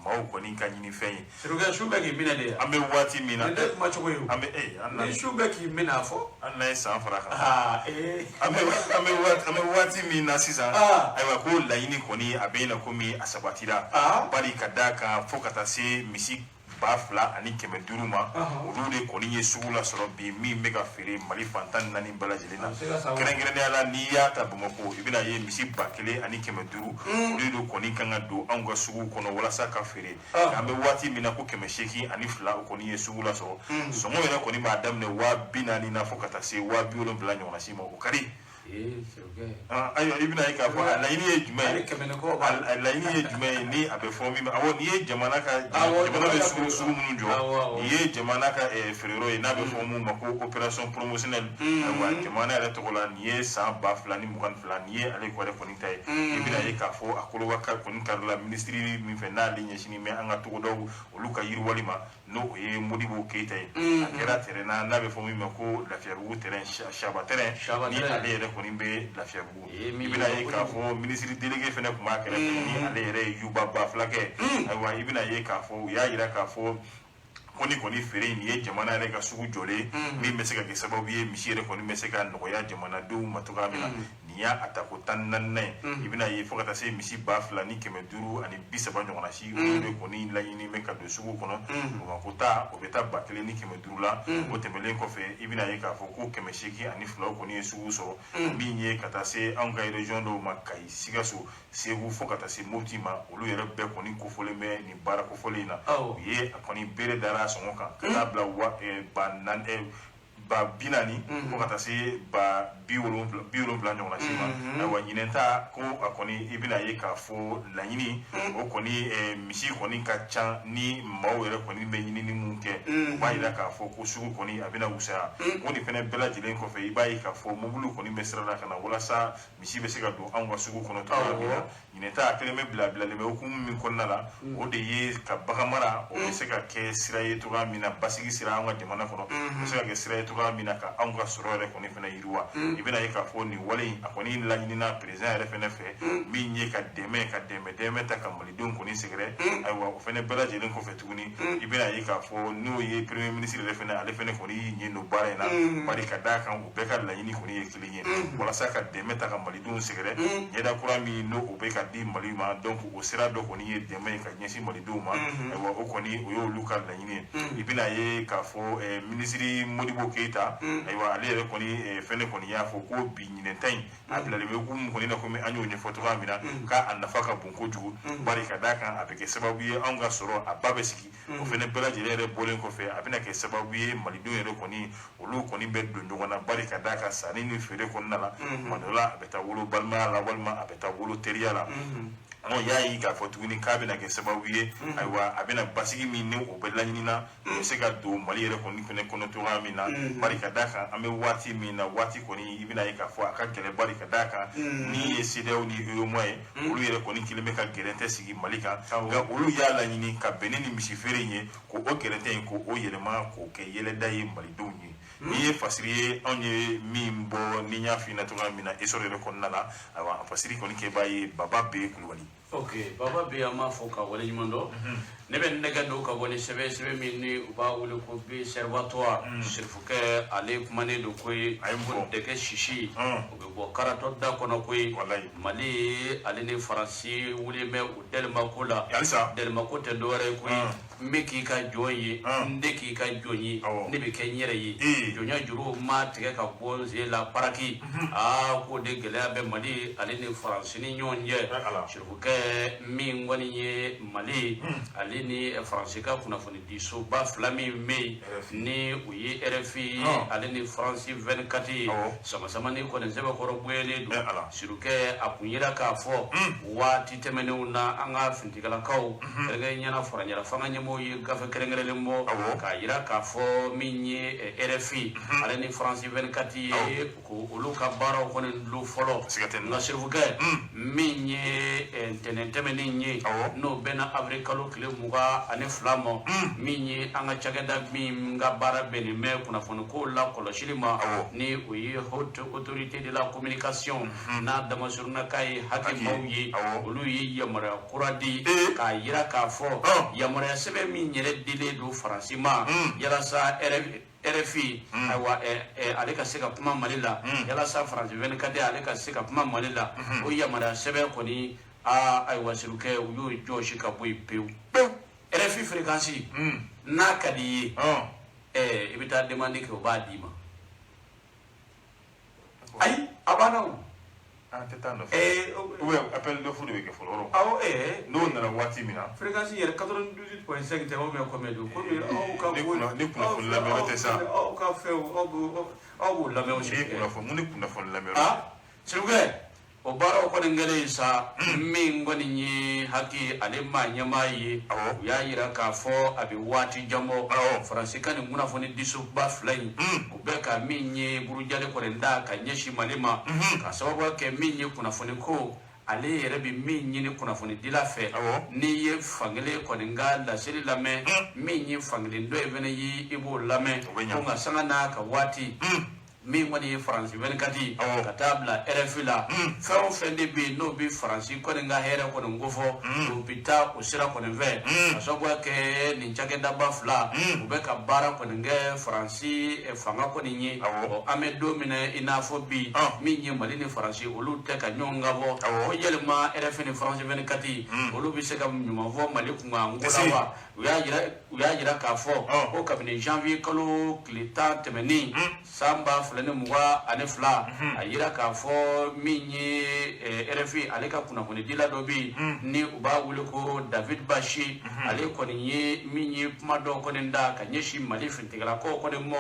maaw kɔni ka ɲinifɛn ye. Sirifukɛ, su bɛ k'i minɛ de. An bɛ waati min na. Nin tɛ kuma cogo ye o. An bɛ an Ni su bɛ k'i minɛ, a fɔ. An n'a ye san fara kan. Aa ee. An bɛ waati min na sisan, ayiwa, ko laɲini kɔni a bɛ yen na komi a sabatira, bari ka d'a kan fo ka taa se misi 2500 ma, olu de kɔni ye sugu la sɔrɔ bi, min bɛ ka feere Mali fan 14 bɛɛ lajɛlen na. Kɛrɛnkɛrɛnnenya la, n'i y'a ta Bamakɔ, i bɛna ye misi 1500, olu de kɔni kan ka don anw ka sugu kɔnɔ walasa ka feere. An bɛ waati min na, ko 802, o kɔni ye sugu la sɔrɔ. Sɔngɔ yɛrɛ kɔni b'a daminɛ 40,000 na fo ka taa se 70,000 ɲɔgɔnna si ma. O ka di. Ayiwa, i bɛna ye k'a fɔ a laɲini ye jumɛn ye, a laɲini ye jumɛn ye, ni a bɛ fɔ min ma, awɔ, nin ye jamana ka, jamana bɛ sugu minnu jɔ, nin ye jamana ka feereyɔrɔ ye n'a bɛ fɔ mun ma ko opération promotionnelle. Ayiwa, jamana yɛrɛ tɔgɔ la, nin ye san 2022, nin ye ale yɛrɛ kɔni ta ye. I bɛna ye k'a fɔ a koloba kɔni karila minisiri min fɛ, n'ale ɲɛsinnen bɛ an ka togodaw olu ka yiriwali ma, n'o o ye Modibo Keyita ye. A kɛra terrain na n'a bɛ fɔ min ma ko Lafiyabugu terrain, Saba terrain, ni ale yɛrɛ kɔni bɛ Lafiyabugu. I bɛna ye k'a fɔ minisiri délégué fana tun b'a kɛrɛfɛ ni ale yɛrɛ ye Yuba Ba fulakɛ. Ayiwa, i bɛna ye k'a fɔ u y'a jira k'a fɔ ko ni kɔni feere in nin ye jamana yɛrɛ ka sugu jɔlen min bɛ se ka kɛ sababu ye misi yɛrɛ kɔni bɛ se ka nɔgɔya jamanadenw ma cogoya min na. Nin y'a a tako 14nan ye. I bɛna ye fo ka taa se misi 2530 ɲɔgɔnna si, olu de kɔni laɲini bɛ ka don sugu kɔnɔ. Bamakɔ ta, o bɛ taa 1500 la. O tɛmɛnen kɔfɛ, i bɛna ye k'a fɔ ko 802 kɔni ye sugu sɔrɔ min ye ka taa se anw ka région dɔw ma, Kayi, Sikaso, Segu, fo ka taa se Mopti ma. Olu yɛrɛ bɛɛ kɔni kofɔlen bɛ nin baara kofɔlen in na. U ye a kɔni bere dara sɔngɔ kan ka taa bila wa ba naani, 40000 fo ka taa se 70000 ɲɔgɔnna si ma. Ayiwa, ɲinɛn ta ko a kɔni, i bɛna ye k'a fɔ laɲini o kɔni, misi kɔni ka ca ni maaw yɛrɛ kɔni bɛ ɲinini mun kɛ. O b'a jira k'a fɔ ko sugu kɔni a bɛna wusaya. Ko nin fana bɛɛ lajɛlen kɔfɛ, i b'a ye k'a fɔ mobili kɔni bɛ sira la ka na walasa misi bɛ se ka don anw ka sugu kɔnɔ cogoya min na. Ɲinɛ ta a kelen bɛ bila bilalen bɛ hukumu min kɔnɔna la, o de ye ka bagan mara, o bɛ se ka kɛ sira ye cogoya min na, basigi sira anw ka jamana kɔnɔ, o bɛ se ka kɛ sira ye cogoya min na ka anw ka sɔrɔ yɛrɛ kɔni fana yiriwa. I bɛna ye k'a fɔ nin wale in, a kɔni laɲinina président yɛrɛ fana fɛ min ye ka dɛmɛ ka dɛmɛ dɛmɛ ta ka malidenw kɔni sɛgɛrɛ. Ayiwa, o fana bɛɛ lajɛlen kɔfɛ tuguni, i bɛna ye k'a fɔ n'o ye premier ministre yɛrɛ fana, ale fana kɔni y'i ɲɛ don baara in na, bari ka d'a kan u bɛɛ ka laɲini kɔni ye kelen ye walasa ka dɛmɛ ta ka malidenw sɛgɛrɛ. Ɲɛda kura min n'o o bɛ ka di Mali ma, donc o sira dɔ kɔni ye dɛmɛ ye ka ɲɛsin malidenw ma. Ayiwa, o kɔni o y'olu ka laɲini ye. I bɛna ye k'a fɔ minisiri Modibo Keyita, ayiwa, ale yɛrɛ kɔni fɛnɛ kɔni y'a fɔ ko bi ɲinɛn ta in a bilalen bɛ hukumu kɔni na, komi an y'o ɲɛfɔ cogoya min na, k'a nafa ka bon kojugu, bari ka d'a kan a bɛ kɛ sababu ye anw ka sɔrɔ a ba bɛ sigi. O fɛnɛ bɛɛ lajɛlen yɛrɛ bɔlen kɔfɛ, a bɛna kɛ sababu ye malidenw yɛrɛ kɔni, olu kɔni bɛ don ɲɔgɔn na, bari ka d'a kan sanni ni feere kɔnɔna la, tuma dɔ la a bɛ taa wolo balimaya la walima a bɛ taa wolo teriya la. An y'a ye k'a fɔ tuguni k'a bɛna kɛ sababu ye, ayiwa, a bɛna basigi min ni o bɛ laɲini na, o bɛ se ka don Mali yɛrɛ kɔni fɛnɛ kɔnɔ cogoya min na, bari ka d'a kan an bɛ waati min na, waati kɔni i bɛna ye k'a fɔ a ka gɛlɛn, bari ka d'a kan ni ye CEDEAO ni UEMOA ye, olu yɛrɛ kɔni kelen bɛ ka gɛrɛntɛ sigi Mali kan. Nka olu y'a laɲini ka bɛn ni misi feere in ye, k'o gɛrɛntɛ in k'o yɛlɛma k'o kɛ yɛlɛda ye malidenw ye. N'i ye fasiri ye, anw ye min bɔ ni n y'a f'i ɲɛna cogoya min na, essor yɛrɛ kɔnɔna la, ayiwa, a fasiri kɔni kɛbaa ye Baba B Kulubali. Ok, Baba B, an b'a fɔ ka waleɲuman dɔn. Ne bɛ nɛgɛ don ka bɔ ni sɛbɛn sɛbɛn min ni u b'a wele ko L'Observatoire. Sirifukɛ, ale kumanen don ko ye ko dɛgɛ sisi o bɛ bɔ karatɔ da kɔnɔ ko ye Mali ale ni Faransi wulilen bɛ u dɛlɛmako la. Dɛlɛmako tɛ dɔwɛrɛ ye koyi, n bɛ k'i ka jɔn ye, n tɛ k'i ka jɔn ye, ne bɛ kɛ n yɛrɛ ye, jɔnya juru ma tigɛ ka bɔ n sen la paraki. Aa, k'o de gɛlɛya bɛ Mali ale ni Faransi ni ɲɔgɔn cɛ. Sirifukɛ, min kɔni ye Mali ale ni Faransi ka kunnafonidisoba fila min bɛ yen ni o ye RFI ale ni France 24 ye, sama-samani kɔni sɛbɛkɔrɔ bonyalen don. Sirikɛ, a kun yira k'a fɔ waati tɛmɛnenw na, an ka finitigilakaw, kɛrɛnkɛrɛnnenya faraɲɛla fanga ɲɛmɔgɔw ye gafe kɛrɛnkɛrɛnlen bɔ k'a yira k'a fɔ min ye RFI ale ni France 24 ye, ko olu ka baaraw kɔni dulon fɔlɔ. Nka sirifukɛ, min ye ntɛnɛn tɛmɛnen ye, n'o bɛnna avril kalo tile 22 ma, min ye an ka cakɛda min ka baara bɛnnen bɛ kunnafoni ko la kɔlɔsili ma, ni o ye Haute Autorité de la Communication, n'a damasurunna k'a ye HAC maaw ye, olu ye yamaruya kura di k'a yira k'a fɔ yamaruya sɛbɛn min yɛrɛ dilen don Faransi ma yalasa RFI, ayiwa, ale ka se ka kuma Mali la, yalasa France 24 ale ka se ka kuma Mali la, o yamaruya sɛbɛn kɔni, aa ayiwa, sirikɛ, u y'o jɔsi ka bɔ yen pewu pewu. RFI fréquence, n'a ka di i ye, i bɛ taa demande kɛ, o b'a d'i ma. Ayi, a banna o. An tɛ taa nɔfɛ ou bien appel d'offre de bɛ kɛ fɔlɔ? Awɔ. N'o nana waati min na. Fréquence yɛrɛ 98.5 tɛ, o bɛ combien don? Komi aw ka ni kunnafoni lamɛn tɛ sa. Aw ka fɛnw, aw b'o lamɛn o. Ni kunnafoni mun ni kunnafoni lamɛn. Ah, sirikɛ, o baaraw kɔni kɛlen sa, min kɔni ye HAC ale maa ɲɛmaa ye, u y'a yira k'a fɔ a bɛ waati jan bɔ, Faransi ka nin kunnafoni disoba fila in, u bɛ ka min ye burujali kɔni da ka ɲɛsin Mali ma, ka sababu kɛ min ye kunnafoni ko ale yɛrɛ bɛ min ɲini kunnafonidila fɛ, n'i ye fankelen kɔni ka laseli lamɛn, min ye fankelen dɔ ye fɛnɛ ye, i b'o lamɛn. Ko nka sanga n'a ka waati. Min kɔni ye Faransi 24 ka taa bila RFI la, fɛn o fɛn de bɛ yen n'o bɛ Faransi kɔni ka hɛrɛ kɔni kofɔ, o bɛ taa o sira kɔni fɛ, ka sababuya kɛ nin cakɛdaba fila u bɛ ka baara kɔni kɛ Faransi fanga kɔni ye. Ɔ, an bɛ don min na i n'a fɔ bi, min ye Mali ni Faransi, olu tɛ ka ɲɔgɔn kan fɔ ko yalima RFI ni France 24 olu bɛ se ka ɲuman fɔ Mali kunkan ko la wa? U y'a jira k'a fɔ ko kabini janvier kalo tile 10 tɛmɛnen san 2022, a jira k'a fɔ min ye RFI, ale ka kunnafonidila dɔ bɛ yen ni u b'a wele ko David Baché, ale kɔni ye min ye kuma dɔw kɔni da ka ɲɛsin Mali finitigilakaw kɔni ma,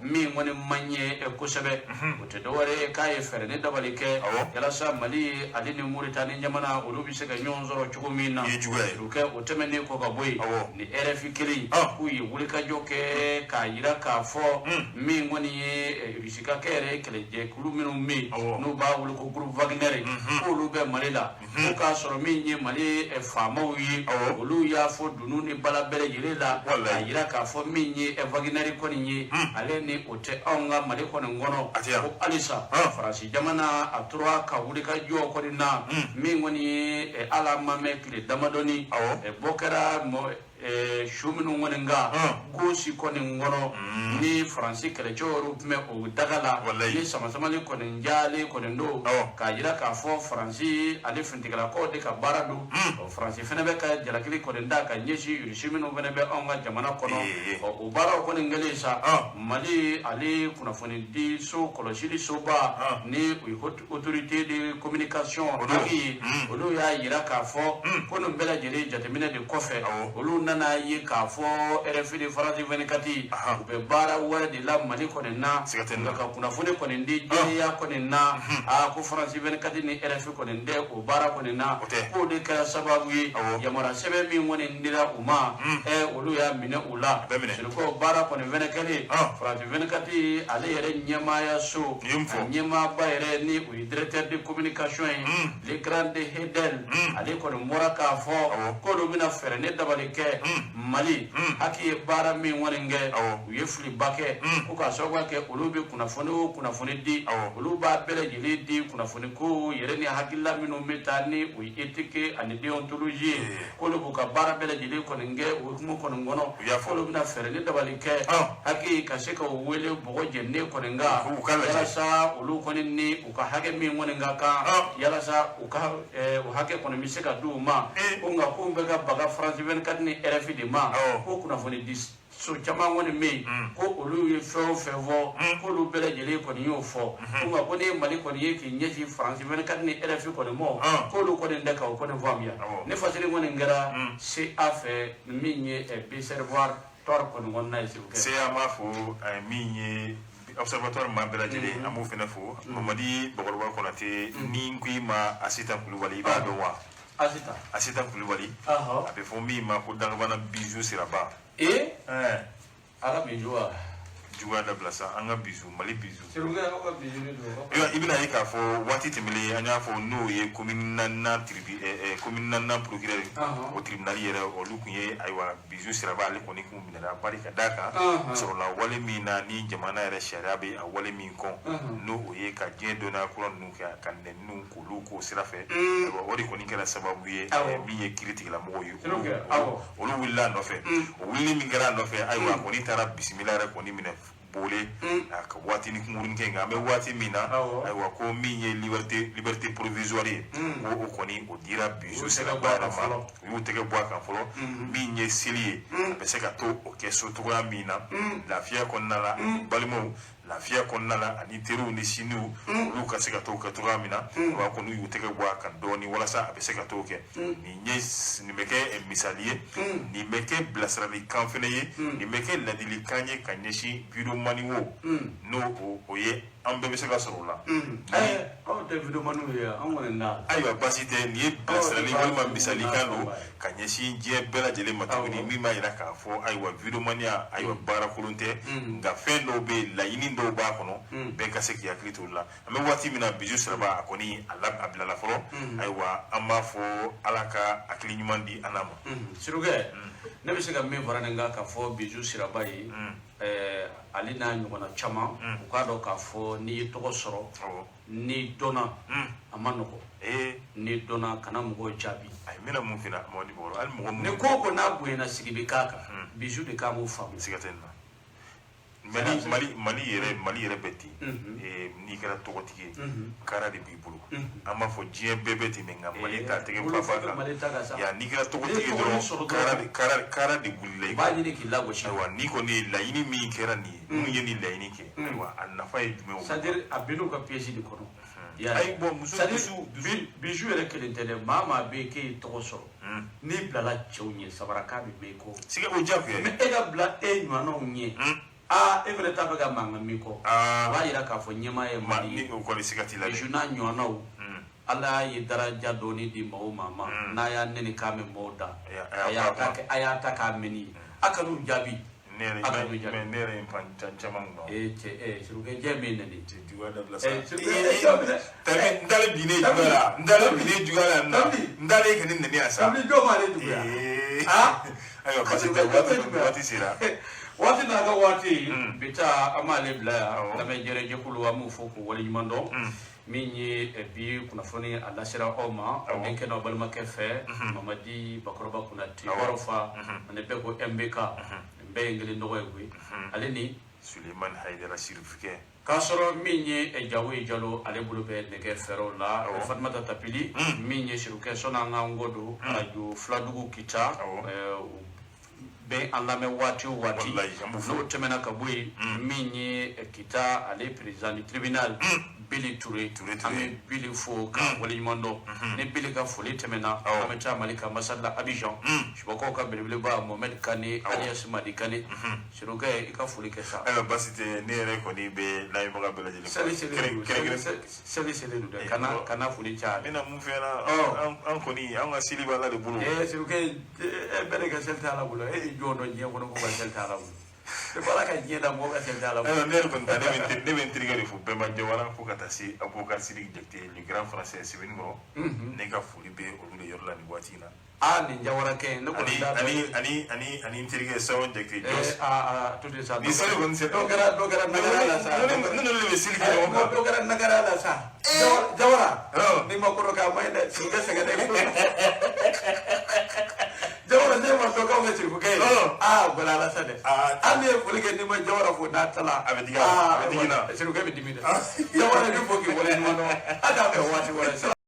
min kɔni man ɲɛ kosɛbɛ. O tɛ dɔwɛrɛ ye k'a ye fɛɛrɛ ni dabali kɛ yalasa Mali ale ni Moritani jamana, olu bɛ se ka ɲɔgɔn sɔrɔ cogo min na. O kɛ o tɛmɛnen kɔ ka bɔ yen, ni RFI kelen k'u ye wulikajɔ kɛ k'a jira k'a fɔ min kɔni ye Russie ka kɛ yɛrɛ kɛlɛjɛkulu minnu bɛ yen n'u b'a wele ko groupe Wagner, k'olu bɛ Mali la, ko k'a sɔrɔ min ye Mali faamaw ye, olu y'a fɔ dunun ni bala bɛɛ lajɛlen la k'a jira k'a fɔ min ye Wagner kɔni ye, ale ni o tɛ anw ka Mali kɔni kɔnɔ. Ko halisa Faransi jamana a tora ka wulikajɔ kɔni na, min kɔni ye ala ma mɛn tile damadɔni bɔ kɛra su minnu kɔni kan gosi kɔni kɔnɔ ni Faransi kɛlɛcɛw yɛrɛ tun bɛ o daga la, ni samasamali kɔni jalen kɔni don k'a jira k'a fɔ Faransi ale finitigilakaw de ka baara don. Faransi fana bɛ ka jalakili kɔni da ka ɲɛsin Irisi minnu fana bɛ anw ka jamana kɔnɔ. O baaraw kɔni kɛlen sa, Mali ale kunnafoni di so kɔlɔsili soba ni o ye Haute Autorité de Communication HAC, olu y'a jira k'a fɔ ko nin bɛɛ lajɛlen jateminɛ de kɔfɛ, olu nana ye k'a fɔ RFI ni France 24 u bɛ baara wɛrɛ de la Mali kɔni na, nka ka kunnafoni kɔni di jɛlenya kɔni na, aa ko France 24 ni RFI kɔni tɛ o baara kɔni na. K'o de kɛra sababu ye yamaruya sɛbɛn min kɔni dira u ma, olu y'a minɛ u la. Ko baara kɔni fɛnɛ kɛlen, France 24 ale yɛrɛ ɲɛmaaya so, a ɲɛmaaba yɛrɛ ni o ye directeur de communication ye, Legrand Hedel, ale kɔni bɔra k'a fɔ k'olu bɛna fɛɛrɛ ne dabali kɛ. Mali HAC ye baara min kɔni kɛ, u ye filiba kɛ, ko k'a sababu kɛ olu bɛ kunnafoni o kunnafoni di, olu b'a bɛɛ lajɛlen di kunnafoni ko yɛrɛ ni hakilila minnu bɛ taa ni o ye éthique ani déontologie ye, k'olu b'u ka baara bɛɛ lajɛlen kɔni kɛ o hukumu kɔni kɔnɔ. K'olu bɛna fɛɛrɛ ni dabali kɛ HAC ka se ka u wele bɔgɔ jeninen kɔni kan, yalasa olu kɔni ni u ka hakɛ min kɔni ka kan, yalasa u ka o hakɛ kɔni bɛ se ka di u ma. Ko nka ko bɛ ka baga France 24 ni RFI de ma, ko kunnafoni di so caman kɔni bɛ yen, ko olu ye fɛn o fɛn fɔ, k'olu bɛɛ lajɛlen kɔni y'o fɔ. Ko nka ko ne ye Mali kɔni ye k'i ɲɛsin France 24 ni RFI kɔni ma, k'olu kɔni tɛ ka o kɔni faamuya. Ne fasiri kɔni kɛra CA fɛ, min ye Observatoire kɔni kɔnɔna ye, Segu. CA b'a fɔ min ye observatoire maa bɛɛ lajɛlen, an b'o fana fo. Mamadi Bakɔrɔba Konate, ni n ko i ma Asita Kulubali, i b'a dɔn wa? Asita. Asita Kulubali, a bɛ fɔ min ma ko Dagabana Bijou Siraba. Ee, ala bijou wa? Juguya dabila sa, an ka bijou, Mali bijou. Serukɛ, aw ka bijou de don. I bɛna ye k'a fɔ waati tɛmɛnen, an y'a fɔ n'o ye commune naaninan tribu commune naaninan procureur, o tribunal yɛrɛ, olu tun ye ayiwa Bijou Siraba, ale kɔni kun minɛna bari ka d'a kan sɔrɔla wale min na ni jamana yɛrɛ sariya bɛ a wale min kɔn, n'o o ye ka diɲɛ dɔnniya kura ninnu kɛ ka nɛniw k'olu k'o sira fɛ. Ayiwa, o de kɔni kɛra sababu ye min ye kiiri tigilamɔgɔw ye, olu wulila a nɔfɛ. O wulili min kɛra a nɔfɛ, ayiwa, a kɔni taara bisimila yɛrɛ kɔni minɛ bole a ka waati ni kunkurunin kɛ. Nka an bɛ waati min na, ayiwa, ko min ye liberté provisoire ye, ko o kɔni o dira Bijou Siraba yɛrɛ ma. U y'u tɛgɛ bɔ a kan fɔlɔ. Min ye seli ye, a bɛ se ka to o kɛ so cogoya min na lafiya kɔnɔna la, balimaw lafiya kɔnɔna la ani teriw ni siniw, olu ka se ka t'o kɛ cogoya min na. O b'a kɔni y'u tɛgɛ bɔ a kan dɔɔni walasa a bɛ se ka t'o kɛ. Nin ye nin bɛ kɛ misali ye, nin bɛ kɛ bilasiralikan fɛnɛ ye, nin bɛ kɛ ladilikan ye ka ɲɛsin vidéoman wo, n'o o ye an bɛɛ bɛ se ka sɔrɔ o la. Aw tɛ vidéomanw ye, an kɔni na. Ayiwa, baasi tɛ. Nin ye bilasirali walima misalikan don ka ɲɛsin diɲɛ bɛɛ lajɛlen ma tuguni, min b'a jira k'a fɔ ayiwa vidéomaniya, ayiwa, baara kolon tɛ, nka fɛn dɔw bɛ yen, laɲini dɔw b'a kɔnɔ, bɛɛ ka se k'i hakili to olu la. An bɛ waati min na, Bijou Siraba, a kɔni a bilala fɔlɔ. Ayiwa, an b'a fɔ Ala ka hakili ɲuman di an n'a ma. Surukɛ. Ne bɛ se ka min fara nin kan k'a fɔ Bijou Siraba ye, ale n'a ɲɔgɔnna caman, u k'a dɔn k'a fɔ n'i ye tɔgɔ sɔrɔ, n'i dɔnna, a ma nɔgɔ. N'i dɔnna, kana mɔgɔw jaabi. Ayi, n bɛna mun f'i ɲɛna, Mamadi Bakɔrɔ, hali mɔgɔ minnu, ni ko o ko n'a bonyana, sigi bɛ k'a kan. Bijou de kan k'o faamu. Siga tɛ nin na. Mali Mali Mali yɛrɛ, Mali yɛrɛ bɛ ten. N'i kɛra tɔgɔtigi ye, kara de b'i bolo. An b'a fɔ diɲɛ bɛɛ bɛ ten, mais nka Mali ta tɛgɛ bolo fa fɛn bɛ kan. Mali ta kan sa. Ya, n'i kɛra N'i tɔgɔtigi ye ye tɔgɔ dɔrɔn, sɔrɔ kara de dɔrɔn, kara de wulila u i b'a kan. ɲini k'i lagosi. Ayiwa, n'i kɔni ye laɲini min kɛra nin ye, minnu ye nin laɲini kɛ, ayiwa, a nafa ye jumɛn ye o C'est à dire, a bɛ n'u ka piège de kɔnɔ. I y'a ye. Ayi, bon, muso C'est à dire, dusu Bijou yɛrɛ kelen tɛ dɛ. Maa maa bɛ yen k'e ye tɔgɔ sɔrɔ, n'i bilala cɛw ɲɛ, sabarakan bɛ mɛn i kɔ. Siga o diyagoya. Mais e ka bila e ɲɔgɔnnaw ɲɛ, aa, e fana t'a fɛ ka mankan min kɔ, o b'a yira k'a fɔ ɲɛmaa ye ma Mali ni ye. o kɔni siga t'i la dɛ. Bijou n'a ɲɔgɔnnaw, Ala ye daraja dɔɔni di maa o maa ma, n'a y'a nɛni k'a mɛn mɔgɔw da, A a y'a y'a ta kɛ, a y'a ta k'a mɛn ye, a kan'u jaabi. Ne yɛrɛ A kan'u jaabi. Mais ne yɛrɛ ye n pan caman kunna. Ee cɛ, ee surukɛ jɛ min nɛni. Cɛ, juguya dabila sa. Ee surukɛ, ee jɔn minɛ. Tabi, n dalen binnen juguya la, n dalen binnen juguya la nin na. Tabi. N dalen ka ne nɛni yan sa. Tabi, jɔn b'ale juguya? Ah. Ayiwa, basi tɛ. Surukɛ, jɔn bɛ Waati juguya? waati sera. Waati n'a ka waati bi taa, an b'ale bila yan. Lamɛnjɛrɛjɛkulu, an b'u fo k'u waleɲuman dɔn. Min ye bi kunnafoni a lasera aw ma, aw denkɛ n'aw balimakɛ fɛ, Mamadi Bakɔrɔba Konate, wɔɔrɔ fa ani bɛɛ ko MBK, nin bɛɛ ye n kelen dɔgɔ ye koyi, ale ni Sulemani Hayidara Sirifikɛ. K'a sɔrɔ min ye Jawo Jalo, ale bolo bɛ nɛgɛ fɛrɛw la. Fatumata Tapili, min ye sirikɛ, sɔnni an k'an kɔ don arajo Filadugu Kita, u bɛ an lamɛn waati o waati. Wallahi, an b'u fo. N'o tɛmɛna ka bɔ yen, min ye Kita ale président du tribunal, Bili Ture, Ture, Ture. an bɛ Bili fo ka waleɲuman dɔn. Ni Bili ka foli tɛmɛna, an bɛ taa Mali ka ambassade la Abidjan, Subakaw ka belebeleba Mohamed Kane alias Madi Kane. Sirikɛ, i ka foli kɛ sa. Ayiwa, basi tɛ. Ne yɛrɛ kɔni bɛ lamɛnbaga bɛɛ lajɛlen fo. Seli seli don. Kɛrɛnkɛrɛn Seli seli don dɛ, kana kana foli caya. N bɛna mun fɛ na? Ɔ. An kɔni, an ka seli b'Ala de bolo. Ee Sirikɛ, e bɛɛ de ka seli tɛ Ala bolo. E ye jɔn dɔn diɲɛ kɔnɔ ko ka seli tɛ Ala bolo? Ne b'Ala ka diɲɛ da, mɔgɔ ka seli tɛ Ala bolo. Ayiwa, ne yɛrɛ kɔni ta, ne bɛ n terikɛ de fo, Bɛnba Jawara, fo ka taa se Abubakar Sidiki Jakite, le grand français Sebenikɔrɔ. Ne ka foli bɛ olu de yɔrɔ la nin waati in na. Aa, nin Jawarakɛ in, ne kɔni Ani t'a dɔn. ani n terikɛ Sawon Jakite Jos. Aa aa, to de sa. Ni seli kɔni sera. Dɔ kɛra nagara la sa. Ne n'olu de bɛ seli kɛ ɲɔgɔn kan. Dɔ kɛra nagara la sa. Jawara, Ɔ. n'i ma ko dɔ kɛ, a ma ɲi dɛ. Sirikɛ sɛgɛnnen. Jawara, ne ma dɔn k'aw kɛ sirikukɛ ye. Ɔ. Aa, o gɛlɛyara sa dɛ. Aa. Hali ne ye foli kɛ, n'i ma Jawara fo n'a tala. A bɛ digi a la, a bɛ digi n na. Sirikukɛ bɛ dimi dɛ. Jawara, i bɛ fo k'i waleɲuman dɔn. A k'a bɛn waati wɛrɛ.